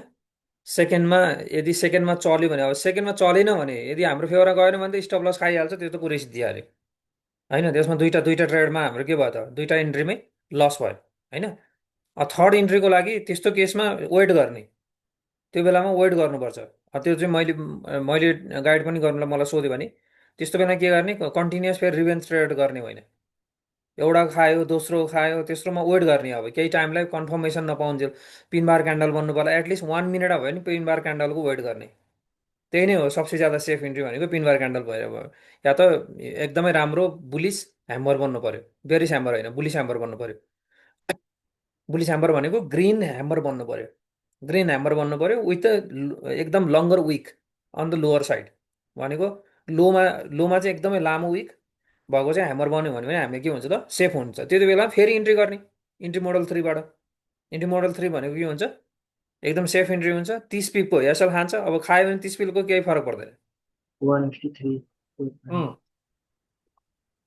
सेकेन्डमा यदि सेकेन्डमा चल्यो भने अब सेकेन्डमा चलेन भने यदि हाम्रो फेवरमा गएन भने त स्टप लस खाइहाल्छ, त्यो त कुरै सिद्धिहाल्यो होइन। त्यसमा दुईवटा दुईवटा ट्रेडमा हाम्रो के भयो त, दुईवटा इन्ट्रीमै लस भयो होइन। थर्ड इन्ट्रीको लागि त्यस्तो केसमा वेट गर्ने, त्यो बेलामा वेट गर्नुपर्छ। त्यो चाहिँ मैले मैले गाइड पनि गर्नुलाई मलाई सोध्यो भने त्यस्तो बेला के गर्ने, कन्टिन्युस फेरि रिभेन्स ट्रेड गर्ने होइन। एउटा खायो दोस्रो खायो तेस्रोमा वेट गर्ने, अब केही टाइमलाई कन्फर्मेसन नपाउन्जेल पिन बार क्यान्डल बन्नु पर्ला, एटलिस्ट 1 मिनट भयो भने पिन बार क्यान्डलको वेट गर्ने। त्यही नै हो सबसे ज्यादा सेफ इन्ट्री भनेको, पिन बार क्यान्डल भएर भयो। या त एकदमै राम्रो बुलिस ह्यामर बन्नु पर्यो, बेरिस ह्यामर होइन बुलिस ह्यामर बन्नु पर्यो। बुलिस ह्यामर भनेको ग्रिन ह्यामर बन्नु पर्यो, ग्रिन ह्यामर बन्नु पर्यो विथ एकदम longer wick on the lower side. भनेको लोमा लोमा चाहिँ एकदमै लामो विक भएको चाहिँ ह्यामर बन्यो भने हामीले के हुन्छ त सेफ हुन्छ। त्यति बेला फेरि इन्ट्री गर्ने इन्ट्री मोडल थ्रीबाट। इन्ट्री मोडल थ्री भनेको के हुन्छ, एकदम सेफ इन्ट्री हुन्छ। 30 पिपको हेसल खान्छ, अब खायो भने 30 पिपको केही फरक पर्दैन। 1:3। उम्,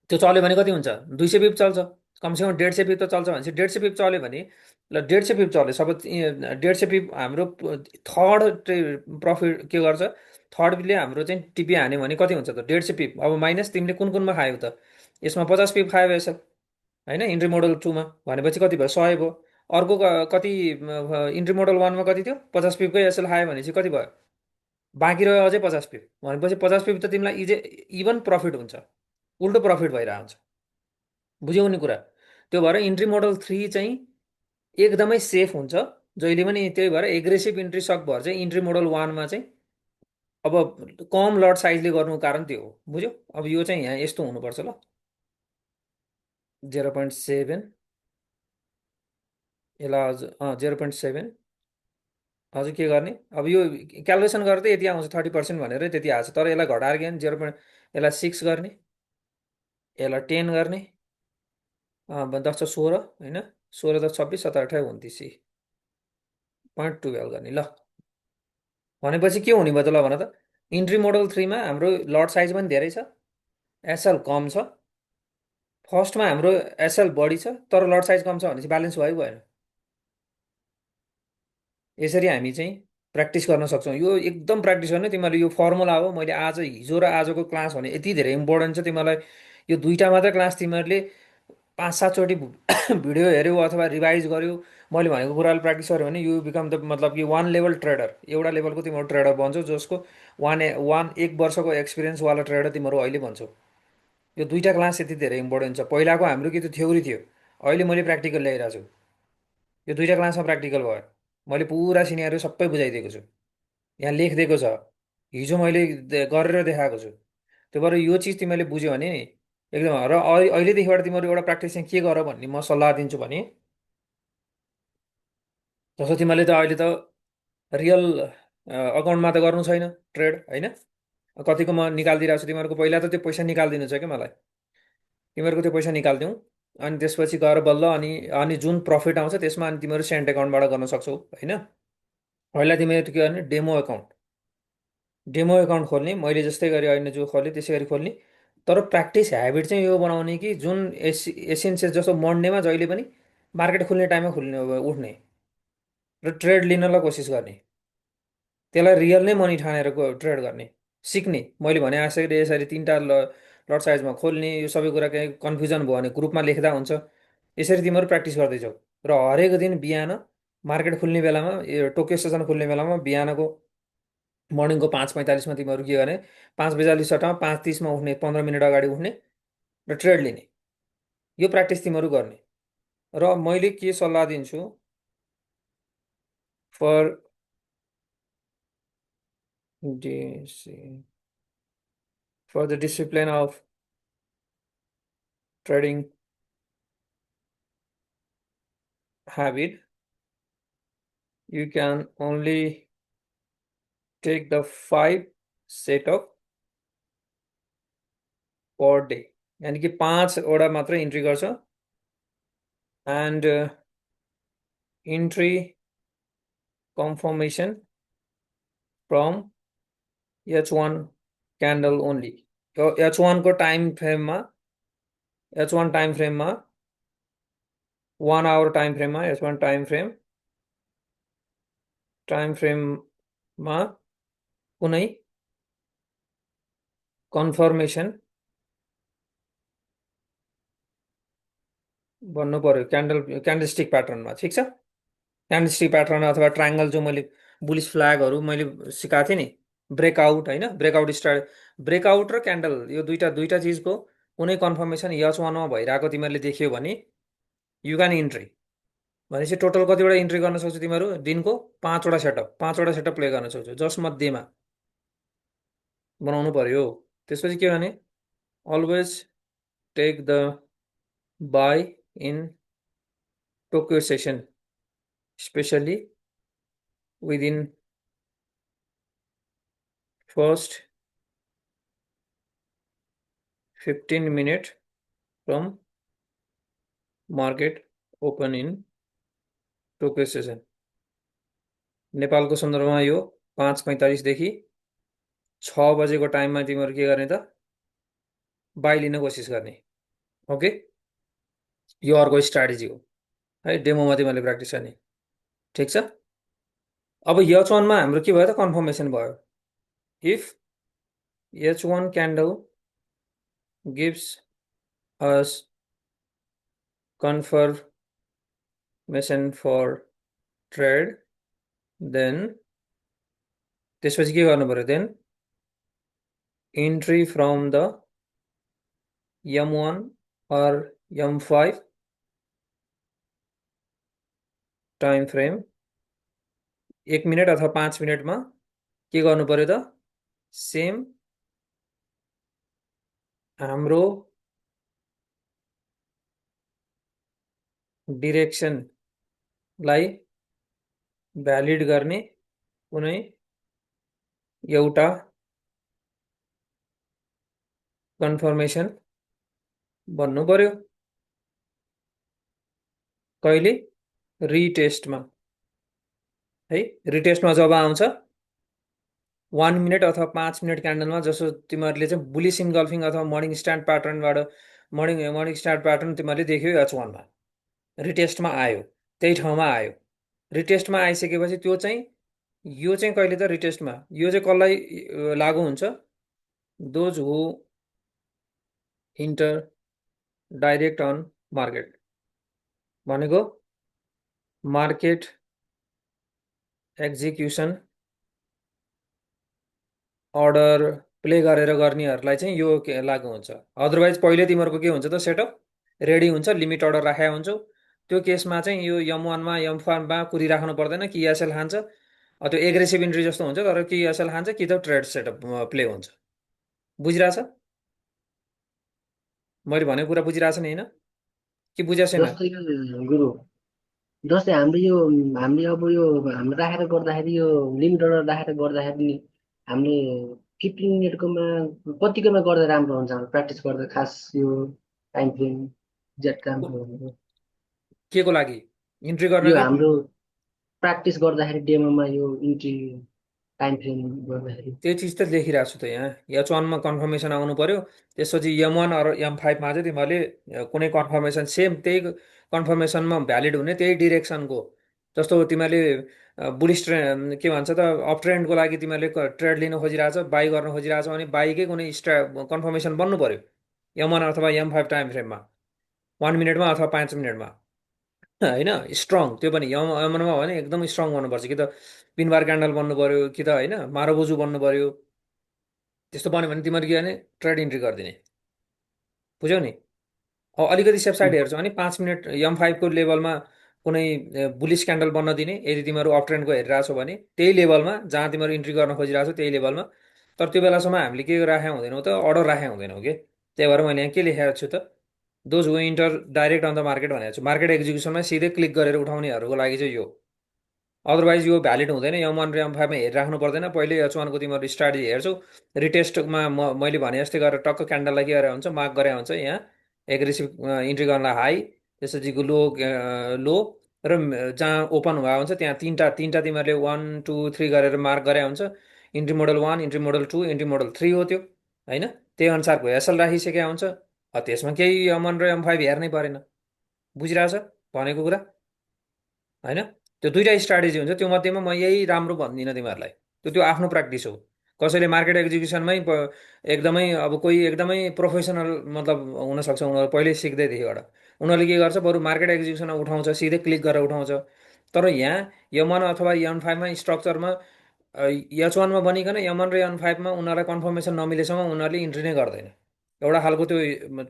त्यो चल्यो भने कति हुन्छ, 200 पिप चल्छ। कमसेकम 150 पिप त चल्छ भनेपछि 150 पिप चल्यो भने ल 150 पिप चल्यो सब 150 पिप हाम्रो थर्ड प्रफिट के गर्छ, थर्डले हाम्रो चाहिँ टिपी हान्यो भने कति हुन्छ त 150 पिप। अब माइनस तिमीले कुन कुनमा खायौ त, यसमा 50 पिप खायो यसो होइन इन्ट्री मोडल टूमा, भनेपछि कति भयो 100 भयो। अर्को कति इन्ट्री मोडल वानमा कति थियो 50 पिपकै एसएल खायो भनेपछि कति भयो, बाँकी रह्यो अझै 50 पिप। भनेपछि 50 पिप त तिमीलाई इभन प्रफिट हुन्छ, उल्टो प्रफिट भइरहेको हुन्छ। बुझ्यौ नि कुरा। त्यो भएर इन्ट्री मोडल थ्री चाहिँ एकदमै सेफ हुन्छ जहिले पनि। त्यही भएर एग्रेसिभ इन्ट्री सक भएर चाहिँ इन्ट्री मोडल वानमा चाहिँ अब कम लट साइजले गर्नुको कारण त्यो हो। बुझ्यौ, अब यो चाहिँ यहाँ यस्तो हुनुपर्छ ल, 0.7 यसलाई अझ 0.7 अझ के गर्ने। अब यो क्यालकुलेसन गरेर त यति आउँछ 30% भनेर त्यति आएको छ, तर यसलाई घटाएर के भने यसलाई 6 गर्ने, यसलाई 10 गर्ने, 10 छ 16 होइन, 16 10 26 17 28 29 0.12 गर्ने ल। भनेपछि के हुने भयो त ल भन त, इन्ट्री मोडल थ्रीमा हाम्रो लट साइज पनि धेरै छ, एसएल कम छ। फर्स्टमा हाम्रो एसएल बढी छ तर लट साइज कम छ भनेपछि ब्यालेन्स भयो भएन। यसरी हामी चाहिँ प्र्याक्टिस गर्न सक्छौँ। यो एकदम प्र्याक्टिस गर्ने तिमीहरू, यो फर्मुला हो। मैले आज हिजो र आजको क्लास भने यति धेरै इम्पोर्टेन्ट छ तिमीलाई। यो दुईवटा मात्रै क्लास तिमीहरूले 5 7 चोटि भिडियो हेऱ्यौ अथवा रिभाइज गर्यो, मैले भनेको कुराले प्र्याक्टिस गर्यो भने यु बिकम द मतलब कि वान लेभल ट्रेडर, एउटा लेभलको तिमीहरू ट्रेडर बन्छौ, जसको एक वर्षको एक्सपिरियन्सवाला ट्रेडर तिमीहरू अहिले बन्छौ। यो दुईवटा क्लास यति धेरै इम्पोर्टेन्ट छ। पहिलाको हाम्रो के त्यो थ्योरी थियो, अहिले मैले प्र्याक्टिकल ल्याइरहेको छु। यो दुईवटा क्लासमा प्र्याक्टिकल भयो, मैले पुरा सिनेरियो सबै बुझाइदिएको छु, यहाँ लेखिदिएको छ, हिजो मैले गरेर देखाएको छु। त्यो भएर यो चिज तिमीले बुझ्यो भने नि एकदम। र अहिलेदेखिबाट तिमीहरू एउटा प्र्याक्टिस चाहिँ के गर भन्ने म सल्लाह दिन्छु भने, जस्तो तिमीले त अहिले त रियल अकाउन्टमा त गर्नु छैन ट्रेड होइन, कतिको म निकालिदिइरहेको छु तिमीहरूको। पहिला त त्यो पैसा निकालिदिनु छ क्या मलाई, तिमीहरूको त्यो पैसा निकालिदिउँ अनि त्यसपछि गएर बल्ल अनि अनि जुन प्रफिट आउँछ त्यसमा अनि तिमीहरू सेन्ट एकाउन्टबाट गर्न सक्छौ होइन। पहिला तिमीहरू के गर्ने, डेमो एकाउन्ट खोल्ने, मैले जस्तै गरी अहिले जो खोलेँ त्यसै गरी खोल्ने। तर प्र्याक्टिस ह्याबिट चाहिँ यो बनाउने कि जुन एसियन्सियस जस्तो मन्डेमा जहिले पनि मार्केट खुल्ने टाइममा उठ्ने र ट्रेड लिनलाई कोसिस गर्ने, त्यसलाई रियल नै मनी ठानेर ट्रेड गर्ने सिक्ने। मैले भने यसरी यसरी तिनवटा लट साइजमा खोल्ने, यो सबै कुरा केही कन्फ्युजन भयो भने ग्रुपमा लेख्दा हुन्छ। यसरी तिमीहरू प्र्याक्टिस गर्दैछौ र हरेक दिन बिहान मार्केट खुल्ने बेलामा, यो टोकियो सेसन खुल्ने बेलामा बिहानको मर्निङको 5:45मा तिमीहरू के गर्ने, 5:42 सट्टामा 5:30मा उठ्ने, 15 मिनट अगाडि उठ्ने र ट्रेड लिने। यो प्र्याक्टिस तिमीहरू गर्ने। र मैले के सल्लाह दिन्छु, for for the discipline of trading habit, you can only take the 5 setup per day, यानी कि 5वटा मात्रै इन्ट्री गर्छ। And entry confirmation from H1 candle only. H1 को टाइम फ्रेममा 1 आवर टाइम फ्रेममा S1 टाइम फ्रेममा कुनै कन्फर्मेसन भन्नु पर्यो क्यान्डलस्टिक प्याटर्नमा ठिक छ। क्यान्डलस्टिक प्याटर्न अथवा ट्रायङ्गल जो मैले बुलिस फ्ल्यागहरू मैले सिकाएको थिएँ नि, ब्रेकआउट होइन, ब्रेकआउट र क्यान्डल यो दुईटा दुईटा चिजको कुनै कन्फर्मेसन H1 मा भइरहेको तिमीहरूले देख्यो भने यु क्यान इन्ट्री। भनेपछि टोटल कतिवटा इन्ट्री गर्न सक्छौ तिमीहरू दिनको? पाँचवटा सेटअप प्ले गर्न सक्छौ, जस मध्येमा बनाउनु पर्यो। त्यसपछि के भने always take the buy in Tokyo session especially within first 15 minute from market open in Tokyo session. नेपालको सन्दर्भमा यो 5:45 देखि 6 बजेको टाइममा तिमीहरू के गर्ने त? बाई लिन कोसिस गर्ने। ओके, यो अर्को स्ट्राटेजी हो है, डेमोमा तिमीहरूले प्र्याक्टिस गर्ने। ठिक छ। अब H1 मा हाम्रो के भयो त? कन्फर्मेसन भयो। If H1 candle gives us confirmation for trade, then त्यसपछि के गर्नु पर्यो? Then entry from the M1 or M5 time frame 1 minute अथवा 5 मिनटमा के गर्नु पर्यो त? सेम हाम्रो डिरेक्सनलाई भ्यालिड गर्ने कुनै एउटा कन्फर्मेसन भन्नु पर्यो। कहिले? रिटेस्टमा है। रिटेस्टमा जब आउँछ 1 मिनट अथवा 5 मिनट क्यान्डलमा, जसो तिमीहरूले चाहिँ बुलिस इन्गल्फिङ अथवा मर्निङ स्ट्यान्ड प्याटर्नबाट मर्निङ स्ट्यान्ड प्याटर्न तिमीहरूले देख्यो H1 मा, रिटेस्टमा आयो, त्यही ठाउँमा आयो। रिटेस्टमा आइसकेपछि त्यो चाहिँ यो चाहिँ कहिले त? रिटेस्टमा यो चाहिँ कसलाई लागु हुन्छ? Those who enter direct on market, भनेको मार्केट एक्जिक्युसन अर्डर प्ले गरेर गर्नेहरूलाई चाहिँ यो लागु हुन्छ। अदरवाइज पहिले तिमीहरूको के हुन्छ त? सेटअप रेडी हुन्छ, लिमिट अर्डर राखेको हुन्छौ। त्यो केसमा चाहिँ यो M1 मा M5 मा कुरिराख्नु पर्दैन, कि एसएल खान्छ। त्यो एग्रेसिभ इन्ट्री जस्तो हुन्छ, तर कि एसएल खान्छ कि त ट्रेड सेटअप प्ले हुन्छ। बुझिरहेछ? मैले भनेको कुरा बुझिरहेछ नि होइन कि बुझेको छैन? जस्तै गुरु, जस्तै हामीले अब यो हाम्रो राखेर गर्दाखेरि यो लिमिट अर्डर राखेर गर्दाखेरि नि हामीले 15 मिनटकोमा कतिकोमा गर्दा राम्रो हुन्छ? हाम्रो प्र्याक्टिस गर्दा खास यो टाइम फ्रेम जेट कामको भनेको के को लागि? इन्ट्री यो गर्नका? हाम्रो प्र्याक्टिस गर्दाखेरि डेमोमा यो इन्ट्री टाइम फ्रेम गर्दाखेरि त्यो चिज त लेखिरहेको छु त यहाँ। H1 मा कन्फर्मेसन आउनु पर्यो। त्यसपछि M1 र M5 मा चाहिँ तिमीहरूले कुनै कन्फर्मेसन सेम त्यही कन्फर्मेसनमा भ्यालिड हुने त्यही डिरेक्सनको, जस्तो तिमीहरूले बुलिस ट्रेन्ड के भन्छ त, अप ट्रेन्डको लागि तिमीहरूले ट्रेड लिन खोजिरहेछ, बाई गर्न खोजिरहेछ भने बाईकै कुनै कन्फर्मेसन बन्नु पर्यो M1 अथवा M5 टाइम फ्रेममा, 1 मिनटमा अथवा 5 मिनटमा होइन। स्ट्रङ, त्यो पनि M1 मा हो भने एकदम स्ट्रङ गर्नुपर्छ, कि त पिनबार क्यान्डल बन्नु पर्यो, कि त होइन मारोबोजु बन्नु पर्यो। त्यस्तो बन्यो भने तिमीहरू के गर्ने? ट्रेड इन्ट्री गरिदिने। बुझ्यौ नि? अलिकति सेफ साइड हेर्छौ भने 5 मिनट M5 को लेभलमा कुनै बुलिस क्यान्डल बन्न दिने, यदि तिमीहरू अप ट्रेन्डको हेरिरहेछौ भने त्यही लेभलमा जहाँ तिमीहरू इन्ट्री गर्न खोजिरहेछौ त्यही लेभलमा। तर त्यो बेलासम्म हामीले के राखेका हुँदैनौँ त? अर्डर राखेका हुँदैनौँ कि। त्यही भएर मैले यहाँ के लेखेको छु त? Those who enter direct on the market भनेको छु। मार्केट एक्जिक्युसनमा सिधै क्लिक गरेर उठाउनेहरूको लागि चाहिँ यो। अदरवाइज यो भ्यालिड हुँदैन। M1 र M5 मा हेरिराख्नु पर्दैन। पहिले H1 को तिमीहरू स्ट्राटेजी हेर्छौ, रिटेस्टमा मैले भने जस्तै गरेर टक्क क्यान्डललाई के गरेर हुन्छ? मार्क गरे हुन्छ। यहाँ एग्रेसिभ इन्ट्री गर्नलाई हाई, त्यसपछि लो लो, र जहाँ ओपन भएको हुन्छ त्यहाँ तिनवटा तिमीहरूले 1 2 3 गरेर मार्क गरे हुन्छ। Entry model 1, entry model 2, entry model 3 हो त्यो होइन। त्यही अनुसारको एसएल राखिसकेका हुन्छ। त्यसमा केही M1 र M5 हेर्नै परेन। बुझिरहेछ? भनेको कुरा होइन। त्यो दुइटा स्ट्राटेजी हुन्छ, त्यो मध्येमा म यही राम्रो भन्दिनँ तिमीहरूलाई। त्यो आफ्नो प्र्याक्टिस हो। कसैले मार्केट एक्जिक्युसनमै एकदमै अब कोही एकदमै प्रोफेसनल मतलब हुनसक्छ, उनीहरू पहिल्यै सिक्दैदेखिबाट उनीहरूले के गर्छ, बरु मार्केट एक्जिक्युसनमा उठाउँछ, सिधै क्लिक गरेर उठाउँछ। तर यहाँ यमन अथवा यन 5मा स्ट्रक्चरमा H1मा बनिकन यमन र यन 5मा उनीहरूलाई कन्फर्मेसन नमिलेसम्म उनीहरूले इन्ट्री नै गर्दैन। एउटा खालको त्यो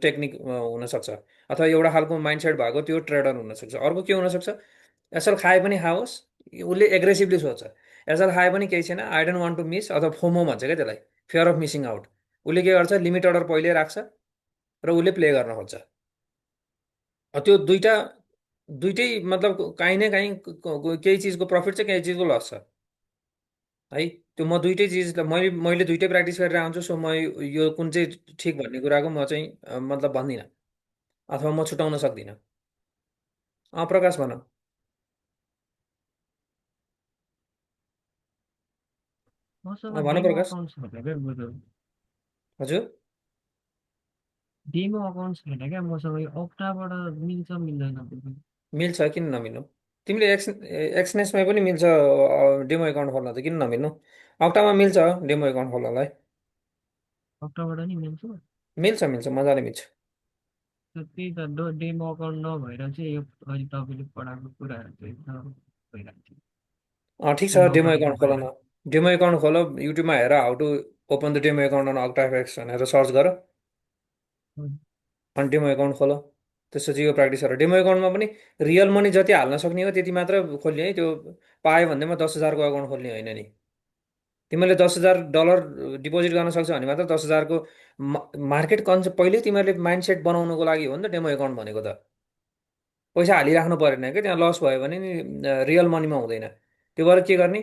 टेक्निक हुनसक्छ, अथवा एउटा खालको माइन्डसेट भएको त्यो ट्रेडर हुनसक्छ। अर्को के हुनसक्छ, एसएल खाए पनि खाओस्, उसले एग्रेसिभली सोच्छ, एसएल खाए पनि केही छैन, I don't want to miss, अथवा फोमो भन्छ क्या त्यसलाई, फियर अफ मिसिङ आउट। उसले के गर्छ, लिमिट अर्डर पहिल्यै राख्छ र उसले प्ले गर्न खोज्छ। त्यो दुइटै मतलब काहीँ न काहीँ केही चिजको प्रफिट छ, केही चिजको लस छ है। त्यो म दुइटै चिज मैले मैले दुइटै प्र्याक्टिस गरेर आउँछु। सो म यो कुन चाहिँ ठिक भन्ने कुराको म चाहिँ मतलब भन्दिनँ, अथवा म छुटाउन सक्दिनँ। प्रकाश भन। मसँग भन डेमो प्रकाश। अकाउन्ट छैन क्या बरु। हजुर। डेमो अकाउन्ट छैन क्या मसँग, यो अप्टाबाट मिल्छ मिल्दैन त्यो। मिल्छ, किन नमिल्नु। तिमीले एक्सनेसमा पनि मिल्छ डेमो एकाउन्ट खोल्न, त किन नमिल्नु। अक्टामा मिल्छ डेमो एकाउन्ट खोल्नलाई। अप्टाबाट नि मिल्छ। मिल्छ मिल्छ, मजाले मिल्छ। त्यही त डेमो अकाउन्ट नभएर चाहिँ यो अहिले तपाईँले पढाएको कुराहरू चाहिँ एकदम भइरहेको थियो। ठिक छ, डेमो डेमो अकाउन्ट एकाउन्ट खोल भएर न। डेमो एकाउन्ट खोल, युट्युबमा हेर how to open the demo account on OctaFX भनेर सर्च गर, अनि डेमो एकाउन्ट खोल। त्यसपछि यो प्र्याक्टिस गर। डेमो एकाउन्टमा पनि रियल मनी जति हाल्न सक्ने हो त्यति मात्र खोल्ने है। त्यो पायो भन्दैमा 10,000को अकाउन्ट खोल्ने होइन नि। तिमीले $10,000 डिपोजिट गर्न सक्छ भने मात्र 10,000को मार्केट कन्सेप्ट पहिले तिमीहरूले माइन्डसेट बनाउनुको लागि हो नि त डेमो एकाउन्ट भनेको त। पैसा हालिराख्नु परेन क्या, त्यहाँ लस भयो भने नि रियल मनीमा हुँदैन। त्यो भएर के गर्ने,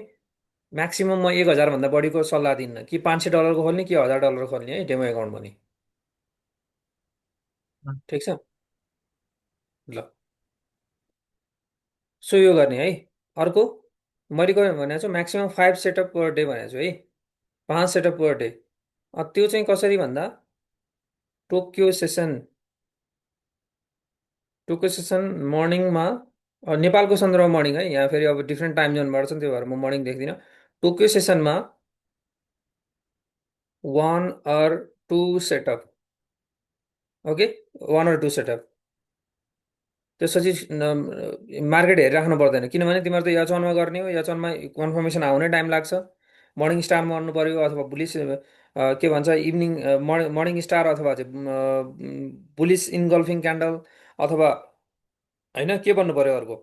म्याक्सिमम् म 1,000 भन्दा बढीको सल्लाह दिन्न, कि $500 खोल्ने कि $1,000 खोल्ने है डेमो एकाउन्ट भने। ठिक छ ल। सो यो गर्ने है। अर्को मैले भनेको छु म्याक्सिमम् 5 सेटअप पर डे भनेको छु है, 5 सेटअप पर डे। त्यो चाहिँ कसरी भन्दा, टोकियो सेसन, टोकियो सेसन मर्निङमा, नेपालको सन्दर्भमा मर्निङ है, यहाँ फेरि अब डिफ्रेन्ट टाइम जोनबाट छ नि, त्यो भएर म मर्निङ देख्दिनँ। टोकियो सेसनमा 1 or 2 setup, okay, 1 or 2 setup. त्यसपछि मार्केट हेरिराख्नु पर्दैन, किनभने तिमीहरू त H1मा गर्ने हो, H1मा कन्फर्मेसन आउनै टाइम लाग्छ। मर्निङ स्टारमा गर्नु पऱ्यो, अथवा बुलिस के भन्छ इभिनिङ, मर्निङ स्टार, अथवा चाहिँ बुलिस इन्गल्फिङ क्यान्डल, अथवा होइन के भन्नु पऱ्यो अर्को,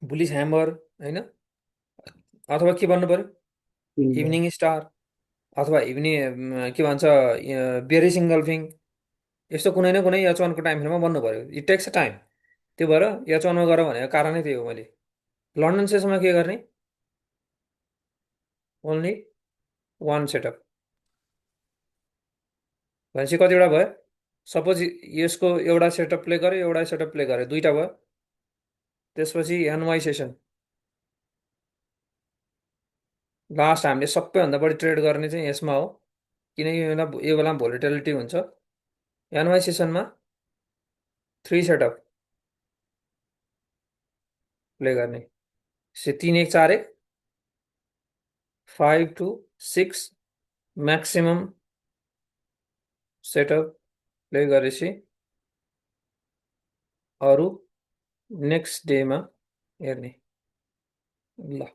बुलिस ह्यामर होइन, अथवा के भन्नु पऱ्यो इभिनिङ स्टार, अथवा इभिनिङ के भन्छ बेरिस इन्गल्फिङ। यस्तो कुनै न कुनै H1को टाइम फ्रेममा बन्नु पऱ्यो। It takes a time. त्यो भएर H1मा गर भनेको कारणै त्यही हो। मैले लन्डन सेसनमा के गर्ने, ओन्ली 1 सेटअप भनेपछि कतिवटा भयो, सपोज यसको एउटा सेटअप प्ले गर्यो, एउटा सेटअप प्ले गर्यो, दुईवटा भयो। त्यसपछि एनवाई सेसन, लास्ट हामीले सबैभन्दा बढी ट्रेड गर्ने चाहिँ यसमा हो, किनकि यो बेलामा भोलिटिलिटी हुन्छ। एनवाई सेसनमा 3 सेटअप प्ले गर्ने, 3 1 4 1, 5 to 6 म्याक्सिमम सेटअप प्ले गरेपछि अरू नेक्स्ट डेमा हेर्ने। ल,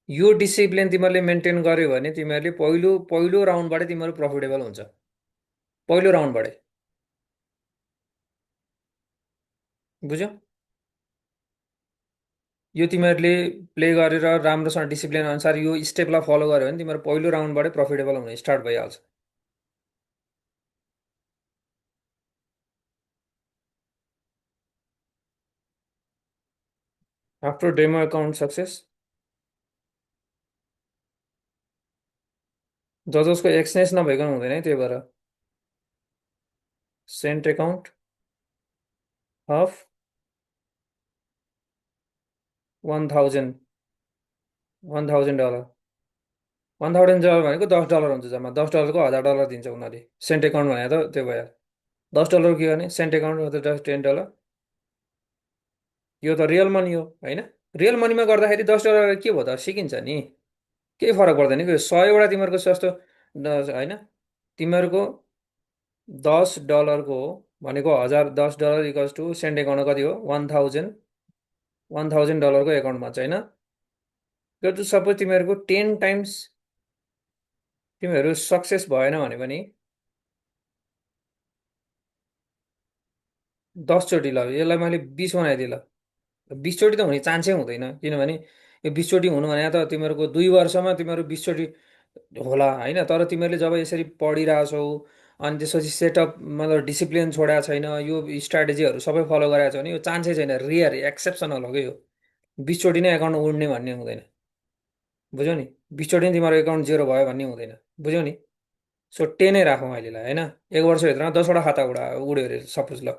यो डिसिप्लिन तिमीहरूले मेन्टेन गर्यो भने तिमीहरूले पहिलो पहिलो राउन्डबाटै तिमीहरू प्रफिटेबल हुन्छ, पहिलो राउन्डबाटै। बुझ्यौ। यो तिमीहरूले प्ले गरेर राम्रोसँग डिसिप्लिन अनुसार यो स्टेपलाई फलो गर्यो भने तिमीहरू पहिलो राउन्डबाटै प्रफिटेबल हुन स्टार्ट भइहाल्छ। आफ्टर डेमो एकाउन्ट सक्सेस, जसको एक्सचेन्ज नभइकन हुँदैन है, त्यही भएर सेन्ट एकाउन्ट अफ 1,000, $1,000, $1,000 भनेको $10 हुन्छ जम्मा। $10को $1,000 दिन्छ उनीहरूले। सेन्ट एकाउन्ट भनेर त त्यो भयो। $10 के गर्ने, सेन्ट एकाउन्ट $10, यो त रियल मनी हो होइन। रियल मनीमा गर्दाखेरि $10 के भयो त सिकिन्छ नि, केही फरक पर्दैन कि। 100 वटा तिमीहरूको जस्तो होइन, तिमीहरूको $10 हो भनेको 1000, $10 इक्वल्स टु सेन्ट एकाउन्टमा कति हो, 1000 एकाउन्टमा चाहिँ होइन। यो त सपोज तिमीहरूको 10 टाइम्स तिमीहरू सक्सेस भएन भने पनि 10 चोटि, ल यसलाई मैले 20 बनाइदिएँ ल। 20 चोटि त हुने चान्सै हुँदैन, किनभने यो 20 चोटि हुनु भने त तिमीहरूको 2 वर्षमा तिमीहरू 20 चोटि होला होइन। तर तिमीहरूले जब यसरी पढिरहेछौ अनि त्यसपछि सेटअप मतलब डिसिप्लिन छोडेको छैन, यो स्ट्राटेजीहरू सबै फलो गरेको छ भने यो चान्सै छैन, रेयर एक्सेप्सनल हो कि यो। 20 चोटि नै एकाउन्ट उड्ने भन्ने हुँदैन, बुझ्यौ नि। 20 चोटि नै तिमीहरूको एकाउन्ट जेरो भयो भन्ने हुँदैन, बुझ्यौ नि। सो 10 राखौँ अहिलेलाई होइन। 1 वर्षभित्रमा 10 वटा खाता उड्यो अरे सपोज, ल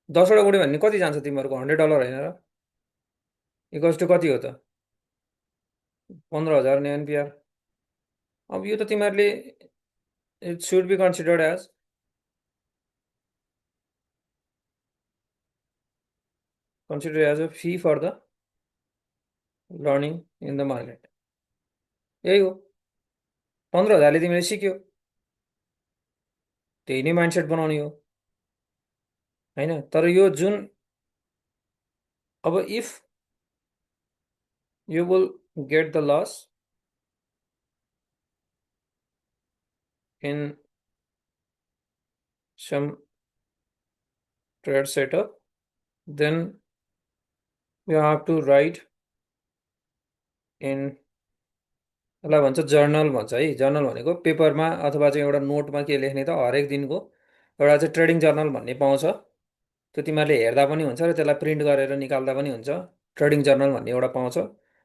10 वटा उड्यो भने कति जान्छ तिमीहरूको, $100 होइन र, इक्वल्स टु कति हो त, 15,000 एनपिआर। अब यो त तिमीहरूले it should be considered as a fee for the learning in the market, यही हो। 15,000ले तिमीले सिक्यो, त्यही नै माइन्डसेट बनाउने हो होइन। तर यो जुन अब if you will get the loss in some trade setup, then you have to write in, यसलाई भन्छ जर्नल भन्छ है। जर्नल भनेको पेपरमा अथवा चाहिँ एउटा नोटमा के लेख्ने त, हरेक दिनको एउटा चाहिँ ट्रेडिङ जर्नल भन्ने पाउँछ, त्यो तिमीहरूले हेर्दा पनि हुन्छ र त्यसलाई प्रिन्ट गरेर निकाल्दा पनि हुन्छ। ट्रेडिङ जर्नल भन्ने एउटा पाउँछ,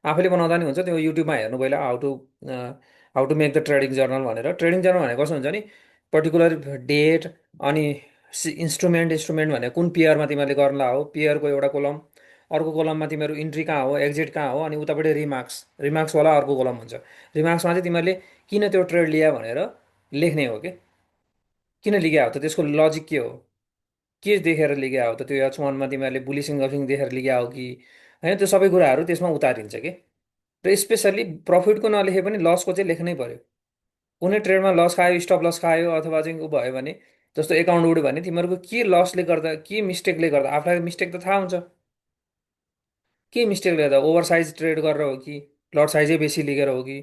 आफैले बनाउँदा नि हुन्छ, त्यो युट्युबमा हेर्नु पहिला how to make the trading journal भनेर। ट्रेडिङ जर्नल भनेको कस्तो हुन्छ नि, पर्टिकुलर डेट अनि इन्स्ट्रुमेन्ट भनेको कुन पेयरमा तिमीहरूले गर्नला हो, पेयरको एउटा कोलम, अर्को कोलममा तिमीहरू इन्ट्री कहाँ हो, एक्जिट कहाँ हो, अनि उतापट्टि रिमार्क्सवाला अर्को कोलम हुन्छ। रिमार्क्समा चाहिँ तिमीहरूले किन त्यो ट्रेड लिया भनेर लेख्ने हो कि, किन लिया हो त, त्यसको लजिक के देखेर लिया हो त, त्यो H1मा तिमीहरूले बुलिसिङ गफिङ देखेर लिया हो कि होइन, त्यो सबै कुराहरू त्यसमा उतारिन्छ कि। र स्पेसल्ली प्रफिटको नलेखे पनि लसको चाहिँ लेख्नै पर्यो। कुनै ट्रेडमा लस खायो, स्टप लस खायो अथवा चाहिँ उ भयो भने, जस्तो एकाउन्ट उड्यो भने तिमीहरूको के लसले गर्दा, के मिस्टेकले गर्दा, आफूलाई मिस्टेक त थाहा हुन्छ, के मिस्टेकले गर्दा, ओभर साइज ट्रेड गरेर हो कि लट साइजै बेसी लिएर हो कि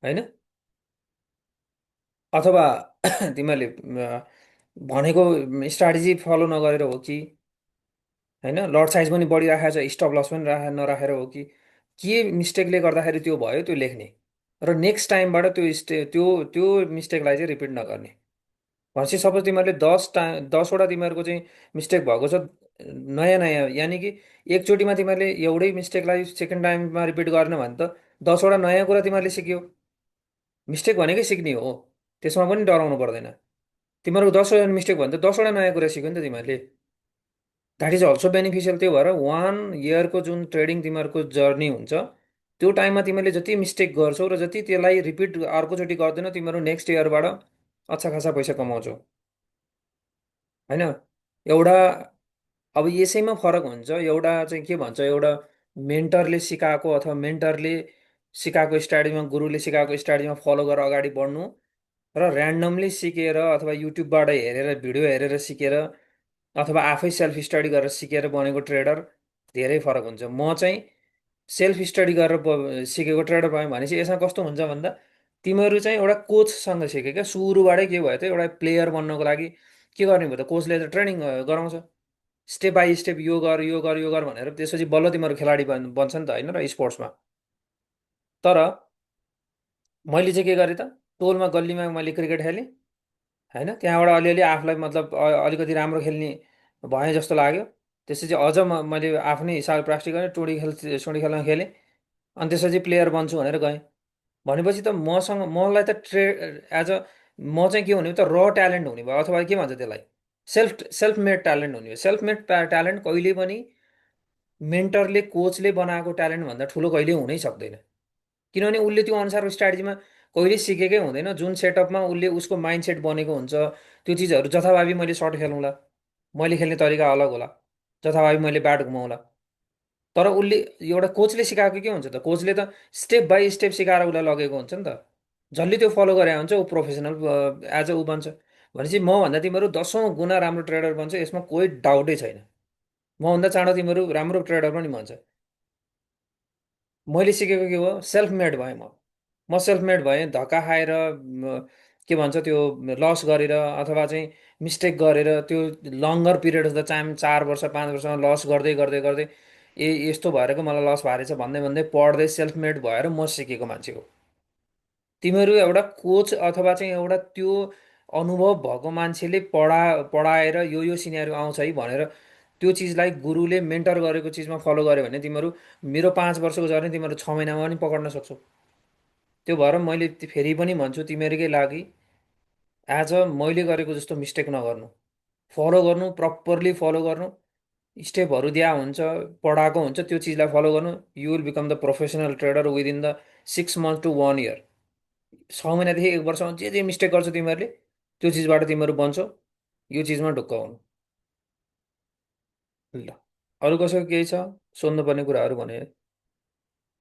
होइन, अथवा तिमीहरूले भनेको स्ट्राटेजी फलो नगरेर हो कि होइन, लट साइज पनि बढिराखेको छ, स्टप लस पनि नराखेर हो कि, के मिस्टेकले गर्दाखेरि त्यो भयो, त्यो लेख्ने। र नेक्स्ट टाइमबाट त्यो त्यो मिस्टेकलाई चाहिँ रिपिट नगर्ने। भनेपछि सपोज तिमीहरूले 10 वटा तिमीहरूको चाहिँ मिस्टेक भएको छ, नयाँ नयाँ, यानि कि एकचोटिमा तिमीहरूले एउटै मिस्टेकलाई सेकेन्ड टाइममा रिपिट गर्ने भने त 10 वटा नयाँ कुरा तिमीहरूले सिक्यौ। मिस्टेक भनेकै सिक्ने हो, त्यसमा पनि डराउनु पर्दैन। तिमीहरूको 10 वटा मिस्टेक भने त 10 वटा नयाँ कुरा सिक्यो नि त तिमीहरूले, द्याट इज अल्सो बेनिफिसियल। त्यो भएर 1 इयरको जुन ट्रेडिङ तिमीहरूको जर्नी हुन्छ, त्यो टाइममा तिमीले जति मिस्टेक गर्छौ र जति त्यसलाई रिपिट अर्कोचोटि गर्दैनौ, तिमीहरू नेक्स्ट इयरबाट अच्छा खासा पैसा कमाउँछौ होइन। एउटा अब यसैमा फरक हुन्छ, एउटा चाहिँ के भन्छ, एउटा मेन्टरले सिकाएको अथवा मेन्टरले सिकाएको स्ट्राटेजीमा, गुरुले सिकाएको स्ट्राटेजीमा फलो गरेर अगाडि बढ्नु र ऱ्यान्डमली सिकेर अथवा युट्युबबाट हेरेर भिडियो हेरेर सिकेर अथवा आफै सेल्फ स्टडी गरेर सिकेर बनेको ट्रेडर धेरै फरक हुन्छ। म चाहिँ सेल्फ स्टडी गरेर सिकेको ट्रेडर भयो भनेपछि यसमा कस्तो हुन्छ भन्दा, तिमीहरू चाहिँ एउटा कोचसँग सिक्यो क्या, सुरुबाटै के भयो त, एउटा प्लेयर बन्नको लागि के गर्ने भयो त, कोचले त ट्रेनिङ गराउँछ, स्टेप बाई स्टेप यो गर यो गर यो गर भनेर, त्यसपछि बल्ल तिमीहरू खेलाडी बन्छ नि त होइन र स्पोर्ट्समा। तर मैले चाहिँ के गरेँ त, टोलमा गल्लीमा मैले क्रिकेट खेलेँ होइन, त्यहाँबाट अलिअलि आफूलाई मतलब अलिकति राम्रो खेल्ने भएँ जस्तो लाग्यो। त्यसपछि अझ मैले आफ्नै हिसाबले प्र्याक्टिस गरेँ, टोडी खेलमा खेलेँ, अनि त्यसपछि प्लेयर बन्छु भनेर गएँ। भनेपछि त मलाई त एज अ म चाहिँ के हुने त, र ट्यालेन्ट हुने भयो, अथवा के भन्छ त्यसलाई, सेल्फ मेड ट्यालेन्ट हुने भयो। सेल्फ मेड ट्यालेन्ट कहिले पनि मेन्टरले कोचले बनाएको ट्यालेन्टभन्दा ठुलो कहिले हुनै सक्दैन, किनभने उसले त्यो अनुसारको स्ट्राटेजीमा कहिले सिकेकै हुँदैन। जुन सेटअपमा उसले उसको माइन्डसेट बनेको हुन्छ, त्यो चिजहरू जथाभावी मैले सर्ट खेलौँला, मैले खेल्ने तरिका अलग होला, जथाभावी मैले ब्याट घुमाउँला, तर उसले एउटा कोचले सिकाएको के हुन्छ त, कोचले त स्टेप बाई स्टेप सिकाएर उसलाई लगेको हुन्छ नि त। जसले त्यो फलो गरे हुन्छ ऊ प्रोफेसनल एज अ ऊ बन्छ। भनेपछि मभन्दा तिमीहरू 10औँ गुणा राम्रो ट्रेडर बन्छ, यसमा कोही डाउटै छैन। मभन्दा चाँडो तिमीहरू राम्रो ट्रेडर पनि बन्छ। मैले सिकेको के हो, सेल्फ मेड भएँ म सेल्फ मेड भएँ धक्का खाएर के भन्छ त्यो लस गरेर अथवा चाहिँ मिस्टेक गरेर त्यो लङ्गर पिरियड अफ द टाइम 4 वर्ष 5 वर्षमा लस गर्दै गर्दै गर्दै यस्तो भएर मलाई लस भएर छ भन्दै भन्दै पढ्दै सेल्फ मेड भएर म सिकेको मान्छे हो। तिमीहरू एउटा कोच अथवा चाहिँ एउटा त्यो अनुभव भएको मान्छेले पढाएर यो सिनेरियो आउँछ है भनेर त्यो चिजलाई गुरुले मेन्टर गरेको चिजमा फलो गर्यो भने तिमीहरू मेरो 5 वर्षको जर्नी तिमीहरू 6 महिनामा पनि पक्र्न सक्छौ। त्यो भएर मैले फेरि पनि भन्छु तिमीहरूकै लागि, एज अ मैले गरेको जस्तो मिस्टेक नगर्नु, फलो गर्नु, प्रपरली फलो गर्नु। स्टेपहरू दिया हुन्छ, पढाएको हुन्छ, त्यो चिजलाई फलो गर्नु। You will become the professional trader within the 6 month to 1 year. 6 महिनादेखि 1 वर्षमा जे जे मिस्टेक गर्छौ तिमीहरूले त्यो चिजबाट तिमीहरू बन्छौ। यो चिजमा ढुक्क हुनु। ल, अरू कसैको केही छ सोध्नुपर्ने कुराहरू भने